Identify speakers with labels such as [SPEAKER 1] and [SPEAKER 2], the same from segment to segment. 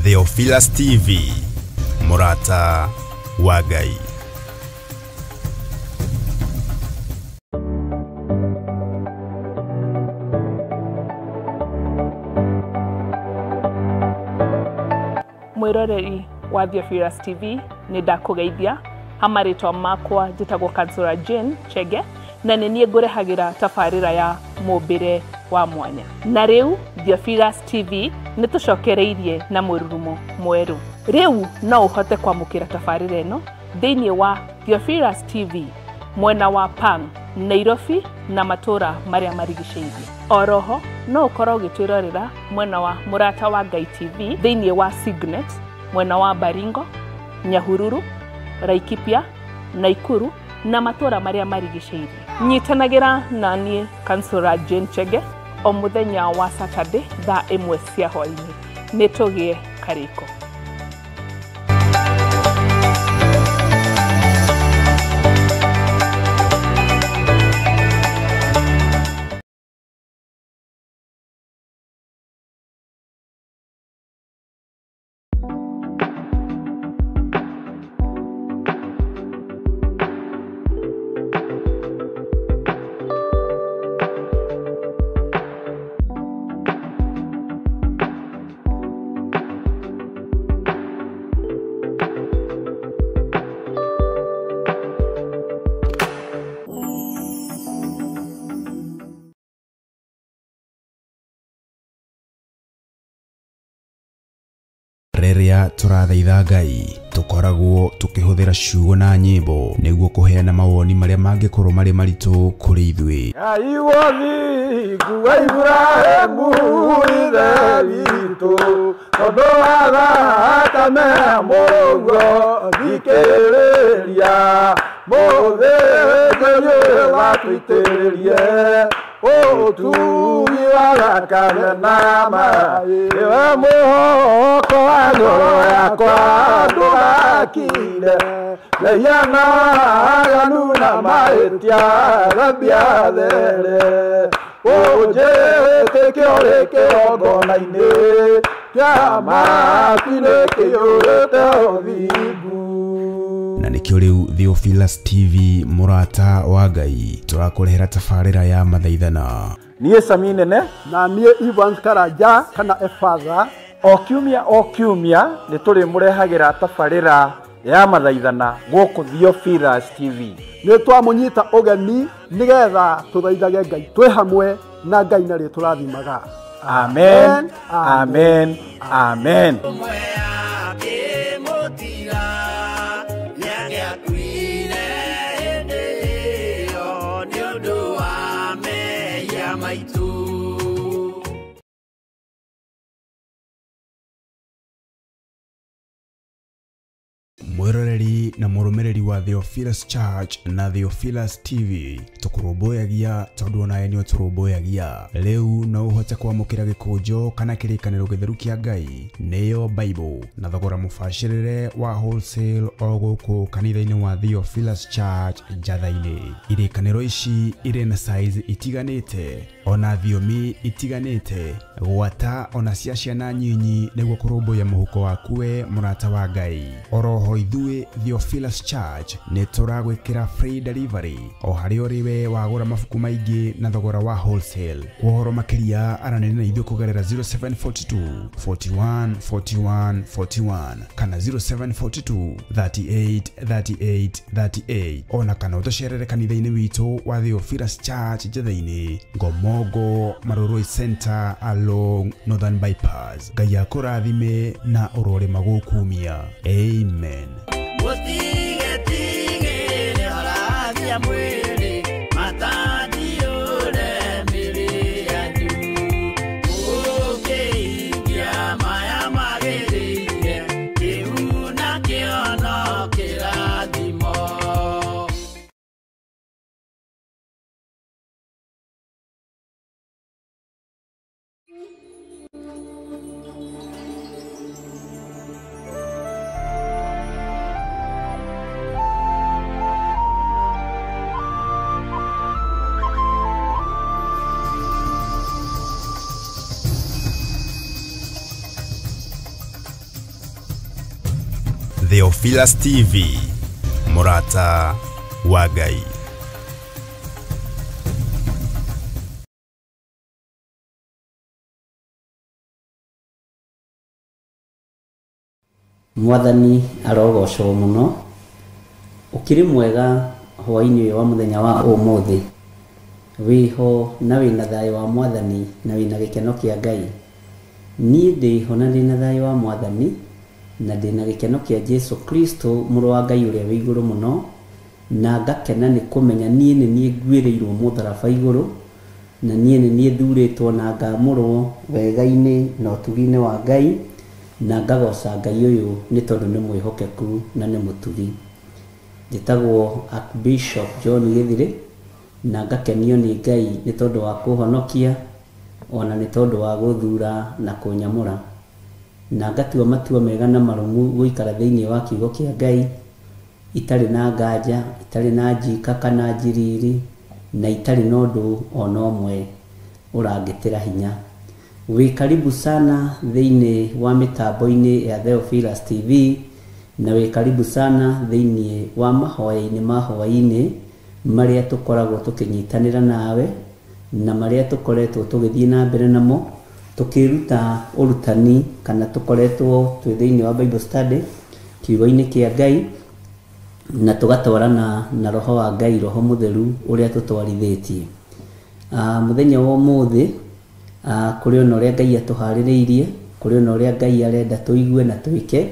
[SPEAKER 1] Theophilus TV, Murata wa Ngai.
[SPEAKER 2] Mwiroreri wa Theophilus TV nĩ ndakũgeithia ha marĩtwa makwa njĩtagwo Kansura Jane Chege na nĩ niĩ ngũrehagĩra tabarĩra ya mũmbĩre wa mwanya. Na rĩu Theophilus TV nĩ tũcokereirie na mũrurumo mwerũ. Rĩu no ũhote kwamũkĩra tabarĩra ĩno thĩinĩ wa Theophilus TV mwena wa Pang, Nairobi na matũra marĩa marigicĩirie. Oroho no ũkorwo ũgĩtwĩrorera mwena wa Mũrata wa Ngai TV thĩinĩ wa Signet mwena wa Baringo, Nyahururu, Laikipia, Naikuru na matũra marĩa marigicĩirie. Nyitanagĩra na niĩ Kansura Jane Chege o mũthenya wa Saturday thaa 1 cia hwaĩ-inĩ. Nĩ tũgĩe karĩko.
[SPEAKER 1] Rĩrĩa tũrathaitha Ngai tũkoragwo tũkĩhũthĩra ciugo na nyĩmbo nĩguo kũheana mawoni marĩa mangĩkorwo marĩ maritũ kũrĩ ithuĩ.
[SPEAKER 3] Ngai wothingu wa Iburahĩmu ithe witũ, tondũ wa thakame ya mũrũguo thikĩrĩria, mũthĩnjĩri ũyũ watũitĩrĩrie ũtugi wa thakame na maĩ. Nĩwe mũhoko wa ngoro yakwa ndũgakire, mehia na waganu na mahĩtia thambia there. Ũnjĩtĩke ũrĩ kĩgongona-inĩ kĩa matu-inĩ kĩiyũrĩte ũthingu.
[SPEAKER 1] Na nĩkĩo rĩu Theophilus TV Mũrata wa Ngai tũrakũrehera tabarĩra ya mathaithana.
[SPEAKER 3] Niĩ Sami Nene
[SPEAKER 4] na niĩ Evans Karanja kana Efatha.
[SPEAKER 3] O kiumia o kiumia nĩ tũrĩmũrehagĩra tabarĩra ya mathaithana gũkũ Theophilus TV.
[SPEAKER 4] Nĩ twamũnyita ũgeni nĩgetha tũthaithage Ngai twĩ hamwe na Ngai narĩ tũrathimaga.
[SPEAKER 3] Amen, amen, amen.
[SPEAKER 1] Mwiroreri na mũrũmĩrĩri wa Theophilus Church na Theophilus TV tũkũrũmbũyagia tondũ onawe nĩ ũtũrũmbũyagia. Rĩu no ũhote kwamũkĩra gĩkũnjo kana kĩrĩkanĩro gĩtheru kĩa Ngai nĩyo Bible na thogora mũbacĩrĩre wa wholesale o gũkũ kanitha-inĩ wa Theophilus Church Njatha-inĩ. Irĩkanĩro ici irĩ na size itiganĩte ona thiomi itiganĩte gwata ona cia ciana nyinyi nĩguo kũrũmbũiya mũhuko waku we mũrata wa Ngai. Oroho ithuĩ Theophilus Church nĩ tũragwĩkĩra free delivery o harĩa ũrĩ we wagũra mabuku maingĩ na thogora wa wholesale. Kwa ũhoro makĩria aranĩria na ithuĩ kũgerera 0742 41 41 41 kana 0742 38 38 38 ona kana ũtũcerere kanitha-inĩ witũ wa Theophilus Church Njatha-inĩ, Ngomongo Marurui Center along Northern Bypass. Ngai akũrathime na ũrore magũkumia. Amen. Theophilus TV, Murata wa Ngai.
[SPEAKER 5] Mwathani arogocwo muno. Ukiri mwega hwaini uyu wa muthenya wa umuthi, wiho na wina thayo wa Mwathani na wina gikeno kia Ngai. Ni ndiho na ndina thayo wa Mwathani na ndina gikeno kia Jesu Kristo mũrũ wa Ngai ũrĩa wĩ igũrũ mũno, na ngakena nĩ kũmenya niĩ nĩ niĩ ngwĩrĩirwo mũtharaba igũrũ, na niĩ nĩ niĩ thurĩtwo na ngamũrwo wega-inĩ na ũtugi-inĩ wa Ngai, na ngagoca Ngai ũyũ nĩ tondũ nĩ mwĩhokeku na nĩ mũtugi. Njĩtagwo Archbishop John Githire, na ngakenio nĩ Ngai nĩ tondũ wa kũhonokia ona nĩ tondũ wa gũthura na kũnyamũra, na ngatua matua mega na marũmu gũikara thĩinĩ wa kiugo kĩa Ngai itarĩ na nganja, itarĩ na njika kana njiriri, na itarĩ na ũndũ ona ũmwe ũrangĩtĩra hinya. Wĩ karibu sana thĩinĩ wa mĩtambo-inĩ ya Theophilus TV, na wĩ karibu sana thĩinĩ wa mahoya-inĩ ma hwaĩ-inĩ marĩa tũkoragwo tũkĩnyitanĩra nawe, na marĩa tũkoretwo tũgĩthiĩ na mbere namo tũkĩruta ũrutani, kana tũkoretwo twĩ thĩinĩ wa Bible study kiugo-inĩ kĩa Ngai, na tũgatwarana na roho wa Ngai, roho mũtheru ũrĩa tũtwarithĩtie. Mũthenya wa ũmũthĩ, kũrĩ ona ũrĩa Ngai atũharĩrĩirie, kũrĩ ona ũrĩa Ngai arenda tũigue na twĩke,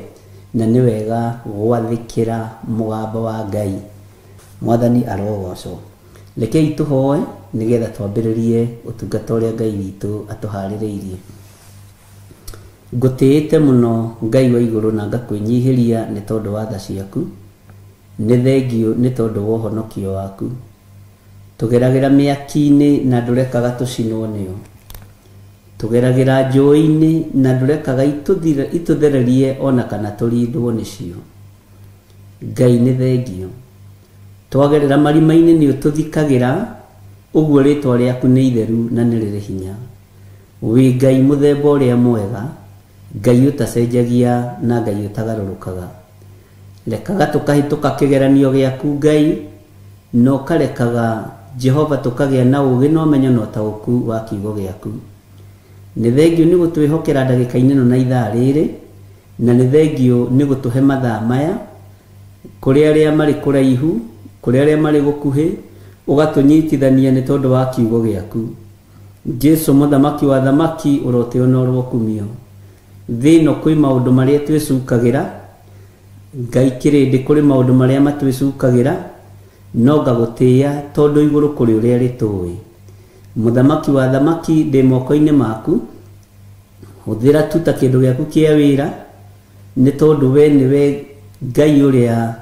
[SPEAKER 5] na nĩ wega gwathĩkĩra mũgambo wa Ngai. Mwathani arogocwo. Rekei tũhoe nĩgetha twambĩrĩrie ũtungata ũrĩa Ngai witũ atũharĩrĩirie. Ngũtĩĩte mũno Ngai wa igũrũ na ngakwĩnyihĩria nĩ tondũ wa tha ciaku, nĩ thengiũ nĩ tondũ wa ũhonokio waku. Tũgeragĩra mĩaki-inĩ na ndũrekaga tũcinwo nĩyo, tũgeragĩra njũĩ-inĩ na ndũrekaga itũthererie ona kana tũrindwo nĩcio. Ngai nĩ thengiũ. Twagerera marima-inĩ nĩ ũtũthikagĩra, ũguo rĩtwa rĩaku nĩ itheru na nĩ rĩrĩ hinya. Wĩ Ngai mũthemba ũrĩa mwega, Ngai ũtacenjagia na Ngai ũtagarũrũkaga. Rekaga tũkahĩtũka kĩgeranio gĩaku Ngai, na ũkarekaga Jehova tũkagĩa na ũũgĩ na ũmenyo na ũtaũku wa kiugo gĩaku. Nĩ thengiũ nĩ gũtwĩhokera ndagĩka-inĩ ĩno na ithaa rĩrĩ, na nĩ thengiũ nĩ gũtũhe mathaa maya, kũrĩ arĩa marĩ kũraihu, kũrĩ arĩa marĩ gũkuhĩ, ũgatũnyitithania nĩ tondũ wa kiugo gĩaku. Jesu mũthamaki wa thamaki, ũrotĩo na ũrokumio. Thĩ ĩno kwĩ maũndũ marĩa twĩcukagĩra, Ngai kĩrĩndĩ kũrĩ maũndũ marĩa matwĩcukagĩra, no ngagũtĩĩa tondũ igũrũ kũrĩ ũrĩa rĩtũĩ. Mũthamaki wa thamaki, ndĩ moko-inĩ maku, hũthĩra tu ta kĩndũ gĩaku kĩa wĩra, nĩ tondũ we nĩwe Ngai ũrĩa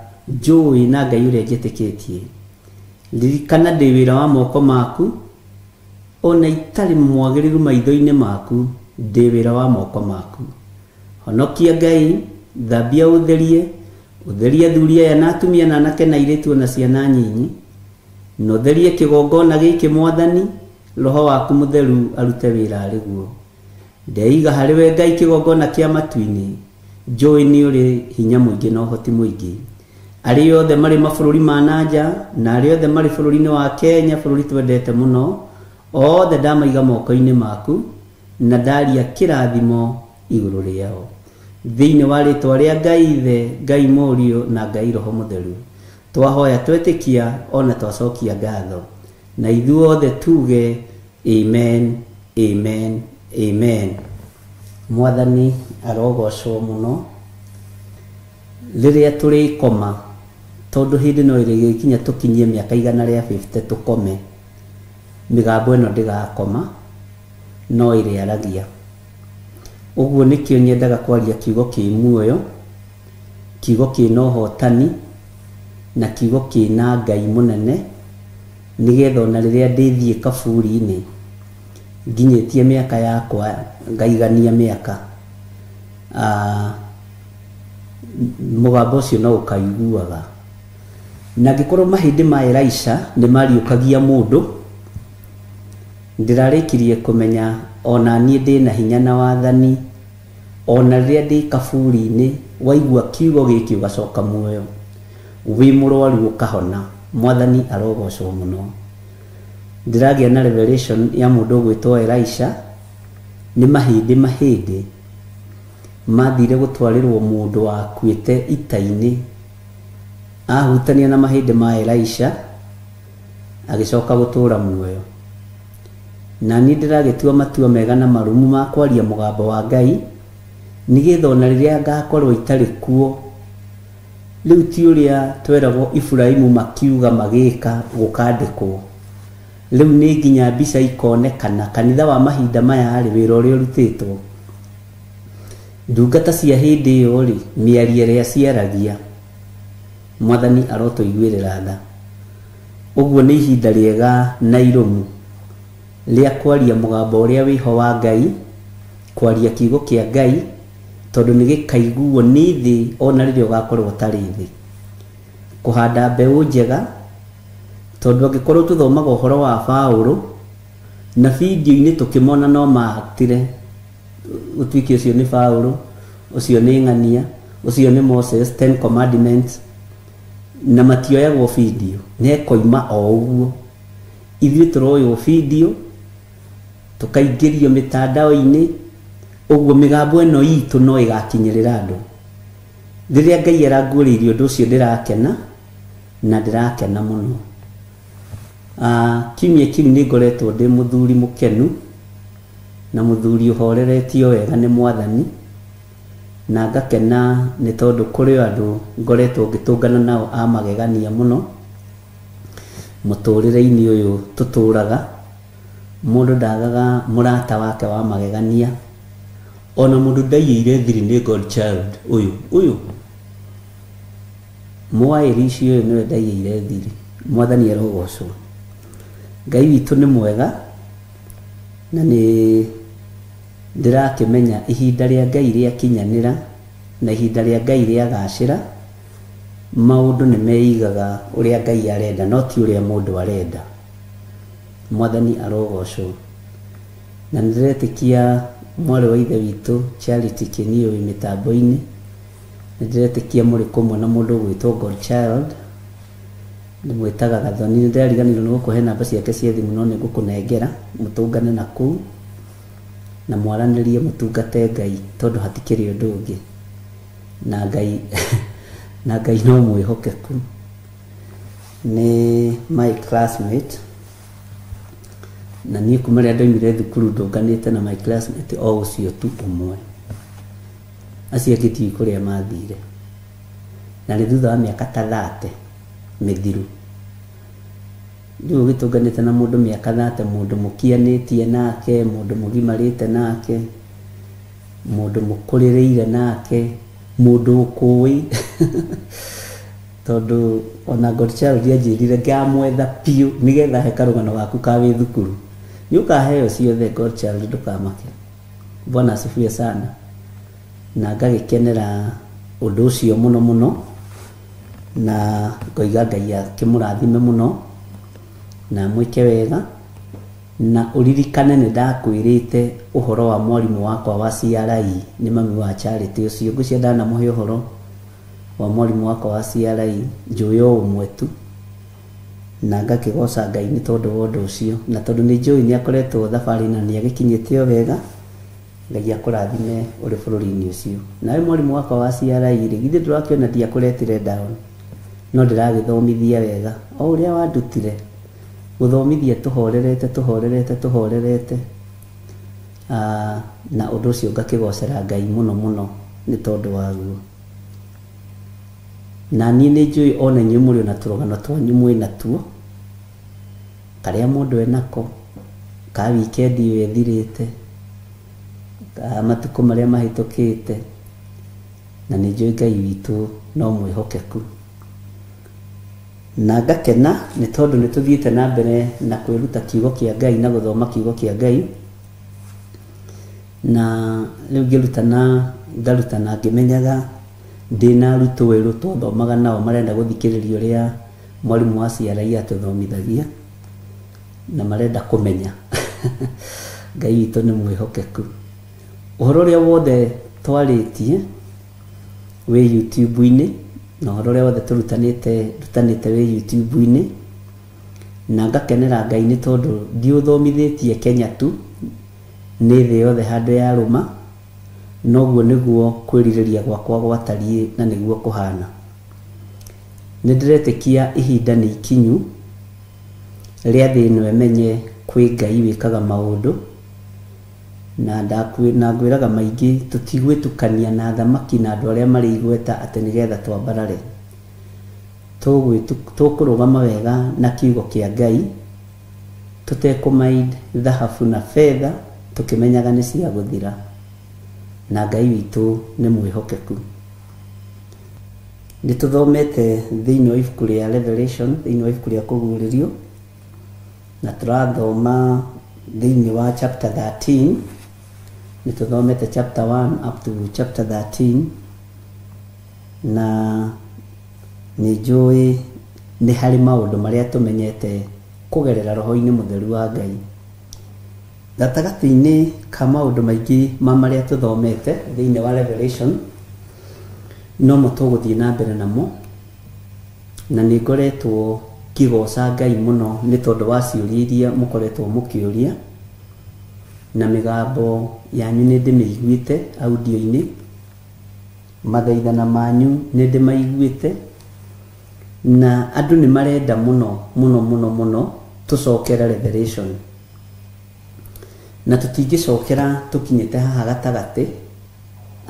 [SPEAKER 5] njũĩ na Ngai ũrĩa njĩtĩkĩtie. Ririkana ndĩ wĩra wa moko maku, ona itarĩ mwagĩrĩru maitho-inĩ maku, ndĩ wĩra wa moko maku. Honokia Ngai, thambia ũtherie, ũtherie athuri aya na atumia na anake na airĩtu na ciana nyinyi, na ũtherie kĩgongona gĩkĩ Mwathani, roho waku mũtheru arute wĩra arĩ guo. Ndeiga harĩ we Ngai kĩgongona kĩa matu-inĩ, njũĩ nĩ ũrĩ hinya mũingĩ na ũhoti mũingĩ. Arĩa othe marĩ mabũrũri ma nanja na arĩa othe marĩ bũrũri-inĩ wa Kenya, bũrũri twendete mũno, othe ndamaiga moko-inĩ maku, na ndaria kĩrathimo igũrũ rĩao. Thĩinĩ wa rĩtwa rĩa Ngai Ithe, Ngai Mũriũ na Ngai Roho Mũtheru, twahoya twetĩkia ona twacokia ngatho, na ithuothe tuge amen, amen, amen. Mwathani arogocwo mũno. Rĩrĩa tũrĩkoma, tondũ hĩndĩ no ĩrĩgĩkinya tũkinyie mĩaka 150 tũkome, mĩgambo ĩno ndĩgakoma, no ĩrĩaragia. Ũguo nĩkĩo nyendaga kwaria kiugo kĩ muoyo, kiugo kĩna ũhotani, na kiugo kĩna Ngai mũnene, nĩgetha ona rĩrĩa ndĩthiĩ kaburi-inĩ Nginyĩtie mĩaka yakwa ngaigania mĩaka, mũgambo ũcio no ũkaiguaga. Na angĩkorwo mahĩndĩ ma Elisha nĩ mariũkagia mũndũ, ndĩrarĩkirie kũmenya ona niĩ ndĩna hinya na wathani, ona rĩrĩa ndĩ kaburi-inĩ waigua kiugo gĩkĩ ũgacoka muoyo, wĩ mũrwaru ũkahona. Mwathani arogocwo mũno. Ndĩragĩa na revelation ya mũndũ ũgwĩtwo Elisha, nĩ mahĩndĩ mathire gũtwarĩrwo mũndũ wakuĩte ita-inĩ, ahutania na mahĩndĩ ma Elisha agĩcoka gũtũra muoyo. Na niĩ ndĩragĩtua matua mega na marũmu ma kwaria mũgambo wa Ngai, nĩgetha ona rĩrĩa ngakorwo itarĩ kuo, rĩu ti ũrĩa tweragwo Iburahĩmu makiuga magĩka gũkandĩkwo, rĩu nĩ nginya mbica ikonekana. Kanitha wa mahinda maya rĩ, wĩra ũrĩa ũrutĩtwo, ndungata cia hĩndĩ ĩyo rĩ, mĩario ĩrĩa ciaragia, Mwathani arotũiguĩrĩra tha. Ũguo nĩ ihinda rĩega na irũmu rĩa kwaria mũgambo ũrĩa wĩho wa Ngai, kwaria kiugo kĩa Ngai, tondũ nĩ gĩkaiguo nĩ thĩ ona rĩrĩa ũgakorwo ũtarĩ thĩ. Kũhanda mbeũ njega, tondũ angĩkorwo tũthomaga ũhoro wa Paũlũ na video-inĩ tũkĩmona no maatire, ũtuĩke ũcio nĩ Paũlũ, ũcio nĩ ng'ania, ũcio nĩ Moses, 10 commandments, na matioyagwo video, nĩkoima o ũguo. Ithuĩ tũroywo video, tũkaingĩrio mĩtandao-inĩ, ũguo mĩgambo ĩno itũ no ĩgakinyĩrĩra andũ. Rĩrĩa Ngai aranguũrĩirie ũndũ ũcio ndĩrakena, na ndĩrakena mũno. Kiumia kĩu nĩ ngoretwo ndĩ mũthuri mũkenu, na mũthuri ũhoreretio wega nĩ Mwathani, na ngakena nĩ tondũ kũrĩ andũ ngoretwo ngĩtũngana nao a magegania mũno mũtũrĩre-inĩ ũyũ tũtũraga. Mũndũ ndagaga mũrata wake wa magegania, ona mũndũ ndaiyĩire thiri nĩ Godchild ũyũ ũyũ mwaĩrici ũyũ nĩwe ndaiyĩire thiri. Mwathani arogocwo. Ngai witũ nĩ mwega, na nĩ ndĩrakĩmenya ihinda rĩa Ngai rĩakinyanĩra na ihinda rĩa Ngai rĩagacĩra, maũndũ nĩ meigaga ũrĩa Ngai arenda, no ti ũrĩa mũndũ arenda. Mwathani arogocwo. Na nĩndĩretĩkia mwarĩ wa ithe witũ Charity Kĩniũ wĩ mĩtambo-inĩ, nĩndĩretĩkia mũrĩ kũmwe na mũndũ ũgwĩtwo Godchild, ndĩmwĩtaga Gathoni. Nĩndĩrariganĩirwo nĩ gũkũhe namba ciake cia thimũ, no nĩngũkũnengera mũtũngane na kũu na mwaranĩrie, mũtungate Ngai, tondũ hatikĩrĩ ũndũ ũngĩ, na Ngai na Ngai no mwĩhokeku. Nĩ my classmate, na niĩ kuma rĩrĩa ndoimire thukuru ndũnganĩte na my classmate o ũcio tu ũmwe, acio angĩ ndiũĩ kũrĩa mathire, na nĩ thutha wa mĩaka ta 30 mĩthiru. Rĩu ũgĩtũnganĩte na mũndũ mĩaka 30, mũndũ mũkianĩtie nake, mũndũ mũgimarĩte nake, mũndũ mũkũrĩrĩire nake, mũndũ ũkũĩ, tondũ ona Godchild anjĩrire ngamwetha biũ nĩgetha he karũgano gaku ka wĩ thukuru. Nĩ ũkaheo ciothe Godchild, ndũkamake. Bwana asifiwe sana. Na ngagĩkenera ũndũ ũcio mũno mũno, na ngoiga Ngai akĩmũrathime mũno na mwĩke wega. Na ũririkane nĩ ndakwĩrĩte ũhoro wa mwarimũ wakwa wa CRE, nĩ mami wa Charity ũcio, ngwĩciria ndanamũhe ũhoro wa mwarimũ wakwa wa CRE, njũĩ o ũmwe tu, na ngakĩgoca Ngai nĩ tondũ wa ũndũ ũcio, na tondũ nĩ njũĩ nĩ akoretwo thabarĩ na nĩ agĩkinyĩte o wega. Ngai akũrathime ũrĩ bũrũri-inĩ ũcio. Nawe mwarimũ wakwa wa CRE rĩ, githĩ ndũrakĩona ndiakũretire down, no ndĩragĩthomithia wega o ũrĩa wandutire gũthomithia, tũhorerete tũhorerete tũhorerete, na ũndũ ũcio ngakĩgocera Ngai mũno mũno nĩ tondũ waguo. Na niĩ nĩ njũĩ ona inyuĩ mũrĩ ona tũrũgano twanyu mwĩ natuo, karĩa mũndũ enako ka wikendi ĩyo ĩthirĩte, ka matukũ marĩa mahĩtũkĩte, na nĩ njũĩ Ngai witũ no mwĩhokeku. Na ngakena nĩ tondũ nĩ tũthiĩte na mbere na kwĩruta kiugo kĩa Ngai na gũthoma kiugo kĩa Ngai. Na rĩu ngĩrutana ngarutana ngĩmenyaga ndĩna arutwo erũ twathomaga nao marenda gũthikĩrĩria ũrĩa mwarimũ wa CRE atũthomithagia na marenda kũmenya. Ngai witũ nĩ mwĩhokeku. Ũhoro ũrĩa wothe twarĩtie wĩ YouTube-inĩ na ũhoro ũrĩa wothe tũrutanĩte rutanĩte wĩ YouTube-inĩ, na ngakenera Ngai nĩ tondũ ndiũthomithĩtie Kenya tu, nĩ thĩ yothe handũ yarũma. Noguo nĩguo kwĩrirĩria gwakwa gwatariĩ na nĩguo kũhana. Nĩ ndĩretĩkia ihinda nĩ ikinyu rĩa thĩ ĩno ĩmenye kwĩ Ngai wĩkaga maũndũ, na ngwĩraga maingĩ tũtigwĩtukania na athamaki na andũ arĩa marĩ igweta atĩ nĩgetha twambarare. Tũkũrũgama wega na kiugo kĩa Ngai, tũtekũmaid thahabu na betha, tũkĩmenyaga nĩ cia gũthira, na Ngai witũ nĩ mwĩhokeku. Nĩ tũthomete thĩinĩ wa ibuku rĩa Revelation, thĩinĩ wa ibuku rĩa Kũguũrĩrio, na tũrathoma thĩinĩ wa chapter 13. Nĩ tũthomete chapter 1 up to chapter 13, na nĩ njũĩ nĩ harĩ maũndũ marĩa tũmenyete kũgerera roho-inĩ mũtheru wa Ngai. Gatagatĩ-inĩ ka maũndũ maingĩ ma marĩa tũthomete thĩinĩ wa Revelation, no mo tũgũthiĩ na mbere namo, na nĩ ngoretwo ngĩgoca Ngai mũno nĩ tondũ wa ciũria iria mũkoretwo mũkĩũria, na mĩgambo yanyu nĩ ndĩmĩiguĩte audio-inĩ, mathaithana manyu nĩ ndĩmaiguĩte, na andũ nĩ marenda mũno mũno mũno mũno tũcokere Revelation. Na tũtingĩcokera tũkinyĩte haha gatagatĩ,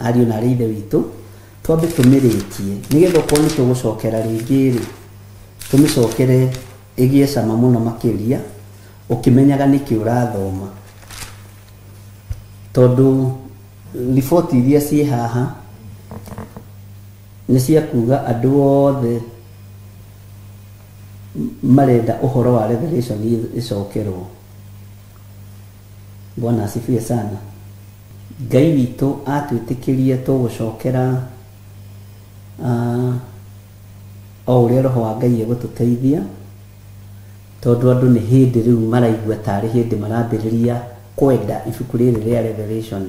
[SPEAKER 5] ariũ na arĩ ithe witũ, twambe tũmĩrĩkie nĩgetha okorwo nĩ tũgũcokera rĩngĩ rĩ, tũmĩcokere ĩgĩe cama mũno makĩria, ũkĩmenyaga nĩkĩ ũrathoma. Tondũ riboti iria ciĩ haha nĩ cia kuga andũ othe marenda ũhoro wa Revelation ĩcokerwo. Bwana asifiwe sana. Ngai witũ atwĩtĩkĩrie tũgũcokera o ũrĩa roho wa Ngai egũtũteithia, tondũ andũ nĩ hĩndĩ rĩu maraigua tarĩ hĩndĩ marambĩrĩria kwenda ibuku rĩrĩ rĩa Revelation.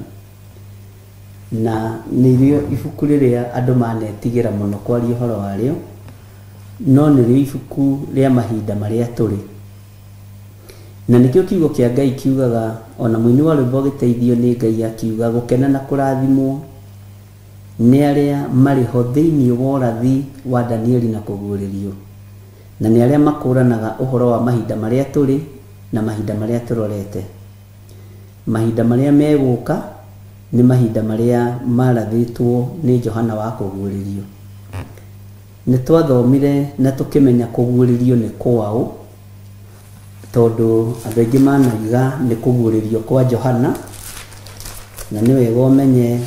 [SPEAKER 5] Na nĩrĩo ibuku rĩrĩa andũ manetigĩra mũno kwaria ũhoro warĩo, no nĩrĩo ibuku rĩa mahinda marĩa tũrĩ. Na nĩkĩo kiugo kĩa Ngai kiugaga, ona mũini wa rwĩmbo agĩteithio nĩ Ngai akiuga, gũkena na kũrathimwo nĩ arĩa marĩ ho thĩinĩ wa ũrathi wa Danieli na Kũguũrĩrio, na nĩ arĩa makũranaga ũhoro wa mahinda marĩa tũrĩ na mahinda marĩa tũrorete. Mahinda marĩa megũka nĩ mahinda marĩa marathĩtwo nĩ Johana wa Kũguũrĩrio. Nĩ twathomire na tũkĩmenya kũguũrĩrio nĩ kwaũ, tondũ andũ aingĩ manauga nĩ kũguũrĩrio kwa Johana, na nĩ wega ũmenye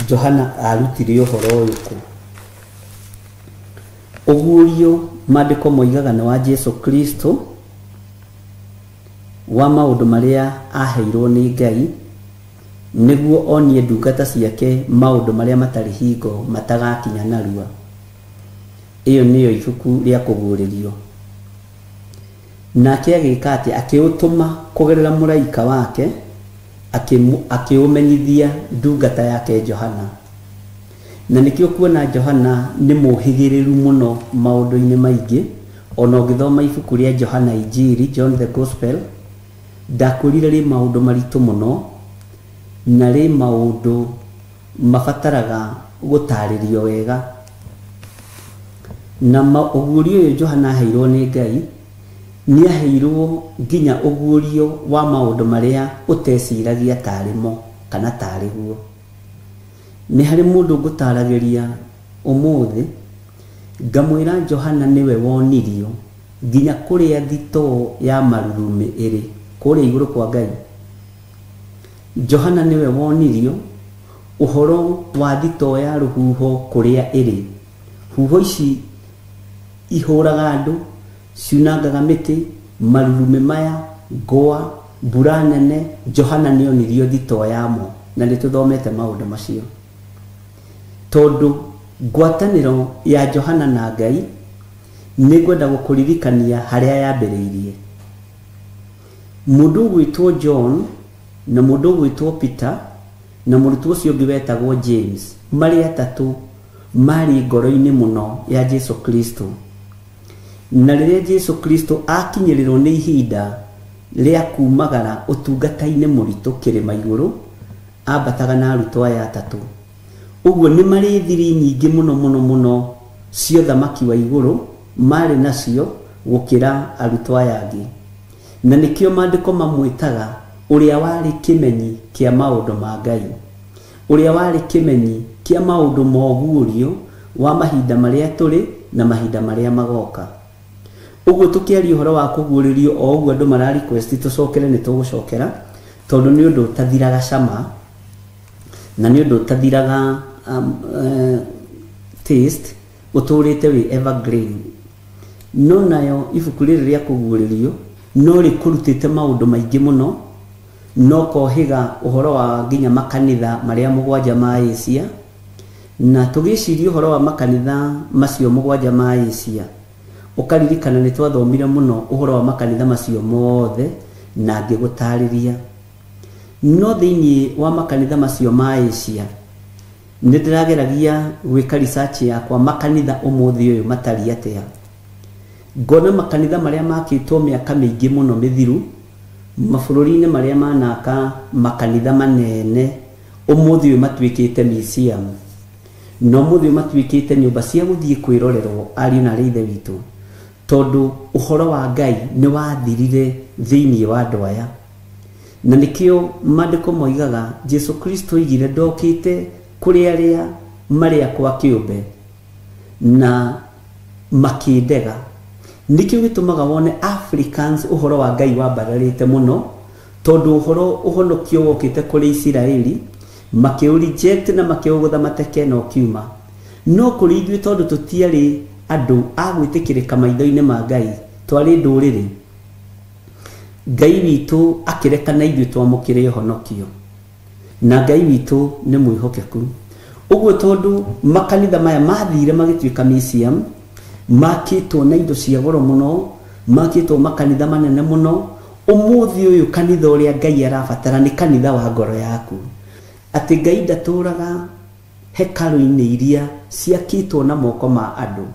[SPEAKER 5] Johana arutire ũhoro ũyũ kũ. Ũguũrio maandĩko moigaga nĩ wa Jesu Kristo, wa maũndũ marĩa aheirwo nĩ Ngai nĩguo onie ndungata ciake maũndũ marĩa matarĩ hingo matagakinya narua. Ĩyo nĩyo ibuku rĩa Kũguũrĩrio. Nake agĩka atĩ akĩũtũma kũgerera mũraika wake, akĩũmenyithia ndungata yake Johana. Na nĩkĩo kuona Johana nĩ mũhĩgĩrĩru mũno maũndũ-inĩ maingĩ. Ona ũngĩthoma ibuku rĩa Johana Injiri, John the Gospel, ndakwĩrire rĩ maũndũ maritũ mũno, na rĩ maũndũ mabataraga gũtarĩrio wega. Na ũguũrio ũyũ Johana aheirwo nĩ Ngai, nĩ aheirwo nginya ũguũrio wa maũndũ marĩa ũteciragia tarĩ mo kana tarĩ guo. Nĩ harĩ mũndũ ngũtaragĩria ũmũthĩ, ngamwĩra Johana nĩwe wonirio nginya kũrĩa thitoo ya marurumĩ ĩrĩ kũrĩa igũrũ kwa Ngai. Johana nĩwe wonirio ũhoro wa thitoo ya rũhuho kũrĩa ĩrĩ. Huho ici ihũraga andũ, ciunangaga mĩtĩ, marurumĩ maya, ngwa, mbura nene Johana nĩonirio thitoo yamo na nĩtũthomete maũndũ macio tondũ ngwatanĩro ya Johana na Ngai nĩngwenda gũkũririkania harĩa yambĩrĩirie. Mũndũ ũgwĩtwo John na mũndũ ũgwĩtwo Peter na mũrutwo ũcio ũngĩ wetagwo James marĩ atatũ marĩ ngoro-inĩ mũno ya Jesu Kristo. Na rĩrĩa Jesu Kristo akinyĩrĩrwo nĩ ihinda rĩa kumagara ũtungata-inĩ mũritũ kĩrĩma igũrũ, ambataga na arutwo aya atatũ. Ũguo nĩ marĩ thiri nyingĩ mũno mũno mũno cia ũthamaki wa igũrũ marĩ nacio gũkĩra arutwo aya angĩ. Na nĩkĩo maandĩko mamwĩtaga ũrĩa warĩ kĩmenyi kĩa maũndũ ma Ngai, ũrĩa warĩ kĩmenyi kĩa maũndũ ma ũguũrio wa mahinda marĩa tũrĩ na mahinda marĩa magoka. Ũguo tũkĩaria ũhoro wa kũguũrĩrio o ũguo andũ mara request tũcokere nĩ tũgũcokera tondũ nĩ ũndũ ũtathiraga cama na nĩ ũndũ ũtathiraga taste, ũtũrĩte wĩ evergreen. No nayo ibuku rĩrĩ rĩa kũguũrĩrio no rĩkũrutĩte maũndũ maingĩ mũno, no kohĩga ũhoro wa nginya makanitha marĩa mũgwanja ma Asia. Na tũgĩciria ũhoro wa makanitha macio mũgwanja ma Asia, ũkaririkana nĩ twathomire mũno ũhoro wa makanitha macio mothe na ngĩgũtarĩria. No thĩinĩ wa makanitha macio ma Asia nĩ ndĩrageragia gwĩka research yakwa makanitha ũmũthĩ ũyũ matariĩ atĩa. Ngona makanitha marĩa makĩtwo mĩaka mĩingĩ mũno mĩthiru mabũrũri-inĩ marĩa manaka makanitha manene ũmũthĩ ũyũ matuĩkĩte museum, na ũmũthĩ ũyũ matuĩkĩte nyũmba cia gũthiĩ kwĩrorerwo ariũ na arĩ ithe witũ, tondũ ũhoro wa Ngai nĩ wathirire thĩinĩ wa andũ aya. Na nĩkĩo maandĩko moigaga Jesu Kristo oigire ndokĩte kũrĩ arĩa marĩ akwa kĩũmbe na makĩndega. Nĩkĩo gĩtũmaga wone Africans ũhoro wa Ngai wambararĩte mũno, tondũ ũhoro ũhonokio wokĩte kũrĩ Isiraeli makĩũ reject na makĩũgũtha mateke na ũkiuma. No kũrĩ ithuĩ tondũ tũtiarĩ andũ a gwĩtĩkĩrĩka maitho-inĩ ma Ngai, twarĩ ndũrĩrĩ, Ngai witũ akĩreka na ithuĩ twamũkĩre ũhonokio, na Ngai witũ nĩ mwĩhokeku. Ũguo tondũ makanitha maya mathire magĩtuĩka museum, makĩtwo na indo cia goro mũno, makĩtwo makanitha manene mũno, ũmũthĩ ũyũ kanitha ũrĩa Ngai arabatara nĩ kanitha wa ngoro yaku. Atĩ Ngai ndatũraga hekarũ-inĩ iria ciakĩtwo na moko ma andũ.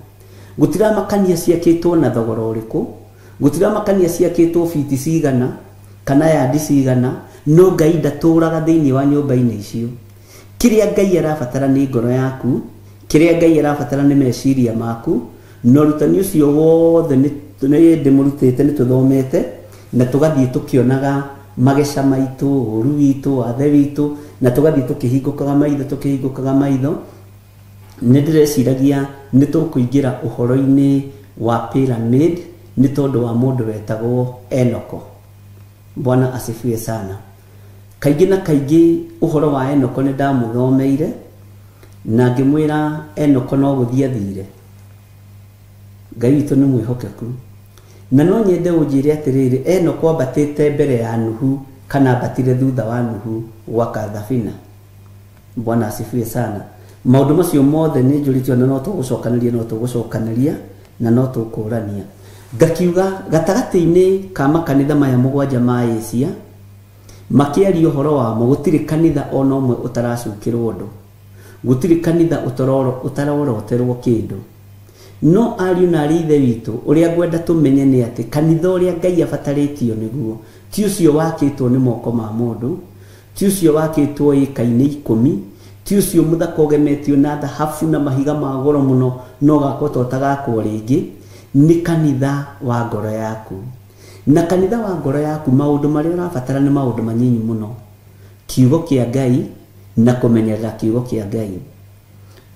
[SPEAKER 5] Gũtiramakania ciakĩtwo na thogora ũrĩkũ, gũtiramakania ciakĩtwo fiti cigana kana yandi cigana, no Ngai ndatũraga thĩinĩ wa nyũmba-inĩ icio. Kĩrĩa Ngai arabatara nĩ ngoro yaku, kĩrĩa Ngai arabatara nĩ meciria maku, na ũrutani ũcio wothe nĩ ndĩmũrutĩte, nĩ tũthomete na tũgathiĩ tũkĩonaga mageca maitũ, ũru witũ, wathe witũ, na tũgathiĩ tũkĩhingũkaga maitho, tũkĩhingũkaga maitho. Nĩ ndĩreciragia nĩ tũkũingĩra ũhoro-inĩ wa pyramid nĩ tondũ wa mũndũ wetagwo Enoko. Bwana asifiwe sana. Kaingĩ na kaingĩ ũhoro wa Enoko nĩ ndamũthomeire na ngĩmwĩra Enoko no gũthiĩ athire. Ngai witũ nĩ mwĩhokeku. Na no nyende ũnjĩre atĩrĩrĩ, Enoko ambatĩte mbere ya Nuhu kana ambatire thutha wa Nuhu gwaka thabina? Bwana asifiwe sana. Maũndũ macio mothe nĩ njũrĩtio na no tũgũcokanĩria, no tũgũcokanĩria na no tũkũrania. Ngakiuga gatagatĩ-inĩ ka makanitha maya mũgwanja ma Asia makĩaria ũhoro wamo, gũtirĩ kanitha ona ũmwe ũtaracukĩrwo ũndũ, gũtirĩ kanitha ũtaroroterwo kĩndũ. No ariũ na arĩ ithe witũ, ũrĩa ngwenda tũmenye nĩ atĩ kanitha ũrĩa Ngai abatarĩtio nĩguo ti ũcio wakĩtwo nĩ moko ma mũndũ, ti ũcio wakĩtwo ĩka-inĩ 10, ti ũcio mũthaka ũgemetio na thahabu na mahiga ma goro mũno no gakwo ta ũtagakwo rĩngĩ, nĩ kanitha wa ngoro yaku. Na kanitha wa ngoro yaku maũndũ marĩa ũrabatara nĩ maũndũ manyinyi mũno, kiugo kĩa Ngai na kũmenyerera kiugo kĩa Ngai,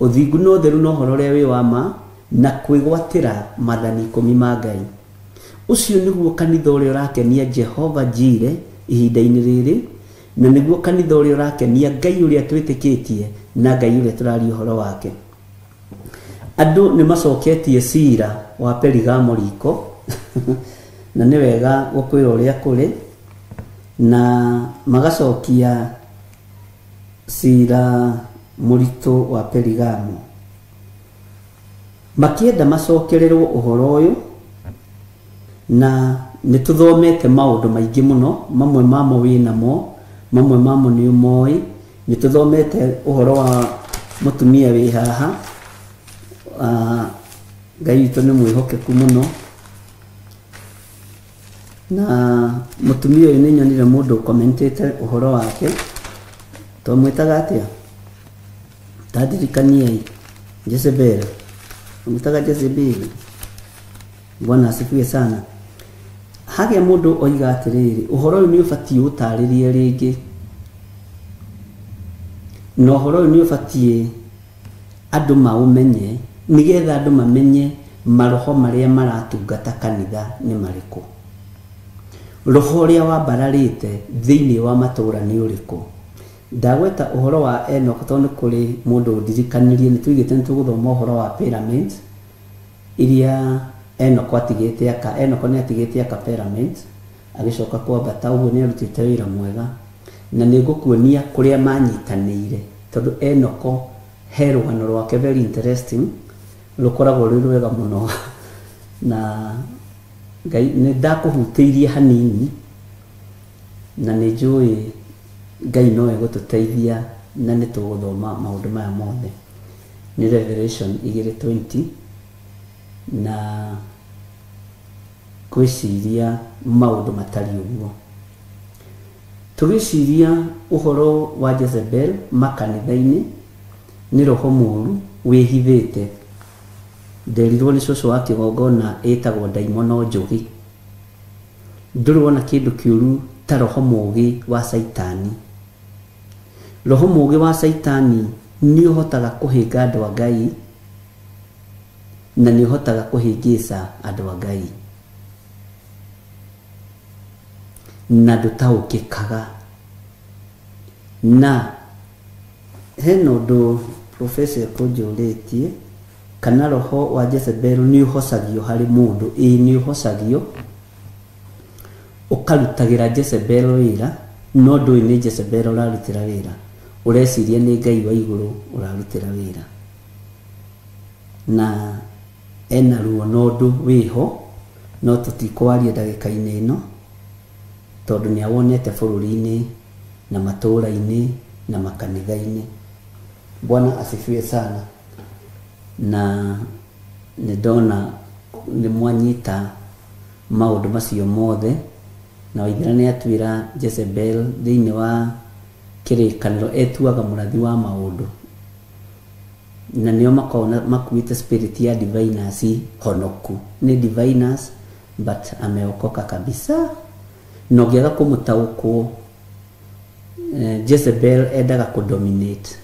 [SPEAKER 5] ũthingu na ũtheru na ũhoro ũrĩa wĩ wa ma, na kwĩgwatĩra maathani 10 ma Ngai. Ũcio nĩguo kanitha ũrĩa ũrakenia Jehova Jire ihinda-inĩ rĩrĩ, na nĩguo kanitha ũrĩa ũrakenia Ngai ũrĩa twĩtĩkĩtie na Ngai ũrĩa tũraria ũhoro wake. Andũ nĩ macoketie cira wa Perigamo riko na nĩ wega gũkwĩra ũrĩa kũrĩ. Na magacokia cira mũritũ wa Perigamo makienda macokererwo ũhoro ũyũ. Na nĩ tũthomete maũndũ maingĩ mũno, mamwe mamo wĩnamo, mamwe mamo nĩ ũmoĩ. Nĩ tũthomete ũhoro wa mũtumia wĩ haha. Ngai witũ nĩ mwĩhokeku mũno. Na mũtumia ũyũ nĩ nyonire mũndũ ũkomentĩte ũhoro wake, twamwĩtaga atĩa? Tandirikaniai. Jezebel. Mwĩtaga Jezebel. Bwana asifiwe sana. Hagĩa mũndũ oiga atĩrĩrĩ, ũhoro ũyũ nĩ ũbatiĩ ũtarĩrie rĩngĩ, na ũhoro ũyũ nĩ ũbatiĩ andũ maũmenye, nĩgetha andũ mamenye maroho marĩa maratungata kanitha nĩ marĩkũ, roho ũrĩa wambararĩte thĩinĩ wa matũũra nĩ ũrĩkũ. Ndagweta ũhoro wa Enoch tondũ nĩ kũrĩ mũndũ ũndirikanirie, nĩ tuigĩte nĩ tũgũthoma ũhoro wa pyramids iria Enoch atigĩte aka. Enoch nĩ atigĩte aka pyramids agĩcoka kwambata, ũguo nĩ arutĩte wĩra mwega, na nĩ ngũkuonia kũrĩa manyitanĩire, tondũ Enoch he rũgano rwake very interesting, rũkoragwo rwĩ rwega mũno. Na Ngai nĩ ndakũhutĩirie hanini, na nĩ njũĩ Ngai no egũtũteithia, na nĩ tũgũthoma maũndũ maya mothe. Nĩ Revelation 2:20, na gwĩciria maũndũ matariĩ ũguo. Tũgĩciria ũhoro wa Jezebel makanitha-inĩ, nĩ roho mũũru wĩhithĩte. Nderirwo nĩ cũcũ wa kĩgongona ĩtagwo ndaimono njũgĩ. Ndũrĩ wona kĩndũ kĩũru ta roho mũũgĩ wa Caitani. Roho mũũgĩ wa Caitani nĩ ũhotaga kũhĩnga andũ a Ngai, na nĩ ũhotaga kũhĩngĩca andũ a Ngai, na ndũtaũkĩkaga. Na hena ũndũ professor ekũnjũrĩtie, kana roho wa Jezebel nĩ ũhocagio harĩ mũndũ. Ĩĩ, nĩ ũhocagio, ũkarutagĩra Jezebel wĩra, no ndũĩ nĩ Jezebel ũrarutĩra wĩra, ũreciria nĩ Ngai wa igũrũ ũrarutĩra wĩra. Na ena ruo na ũndũ wĩho, no tũtikwaria ndagĩka-inĩ ĩno, tondũ nĩ awonete bũrũri-inĩ na matũũra-inĩ na makanitha-inĩ. Bwana asifiwe sana. Na nĩ ndona nĩ mwanyita maũndũ macio mothe, na Waithera nĩ atwĩra Jezebel thĩinĩ wa kĩrĩkanĩro etuaga mũrathi wa maũndũ, na nĩo makoragwo makuĩte spirit ya diviners honoku. Nĩ diviners but ameokoka kabisa. Na ũngĩaga kũmũtaũkwo, Jezebel endaga kũdominate,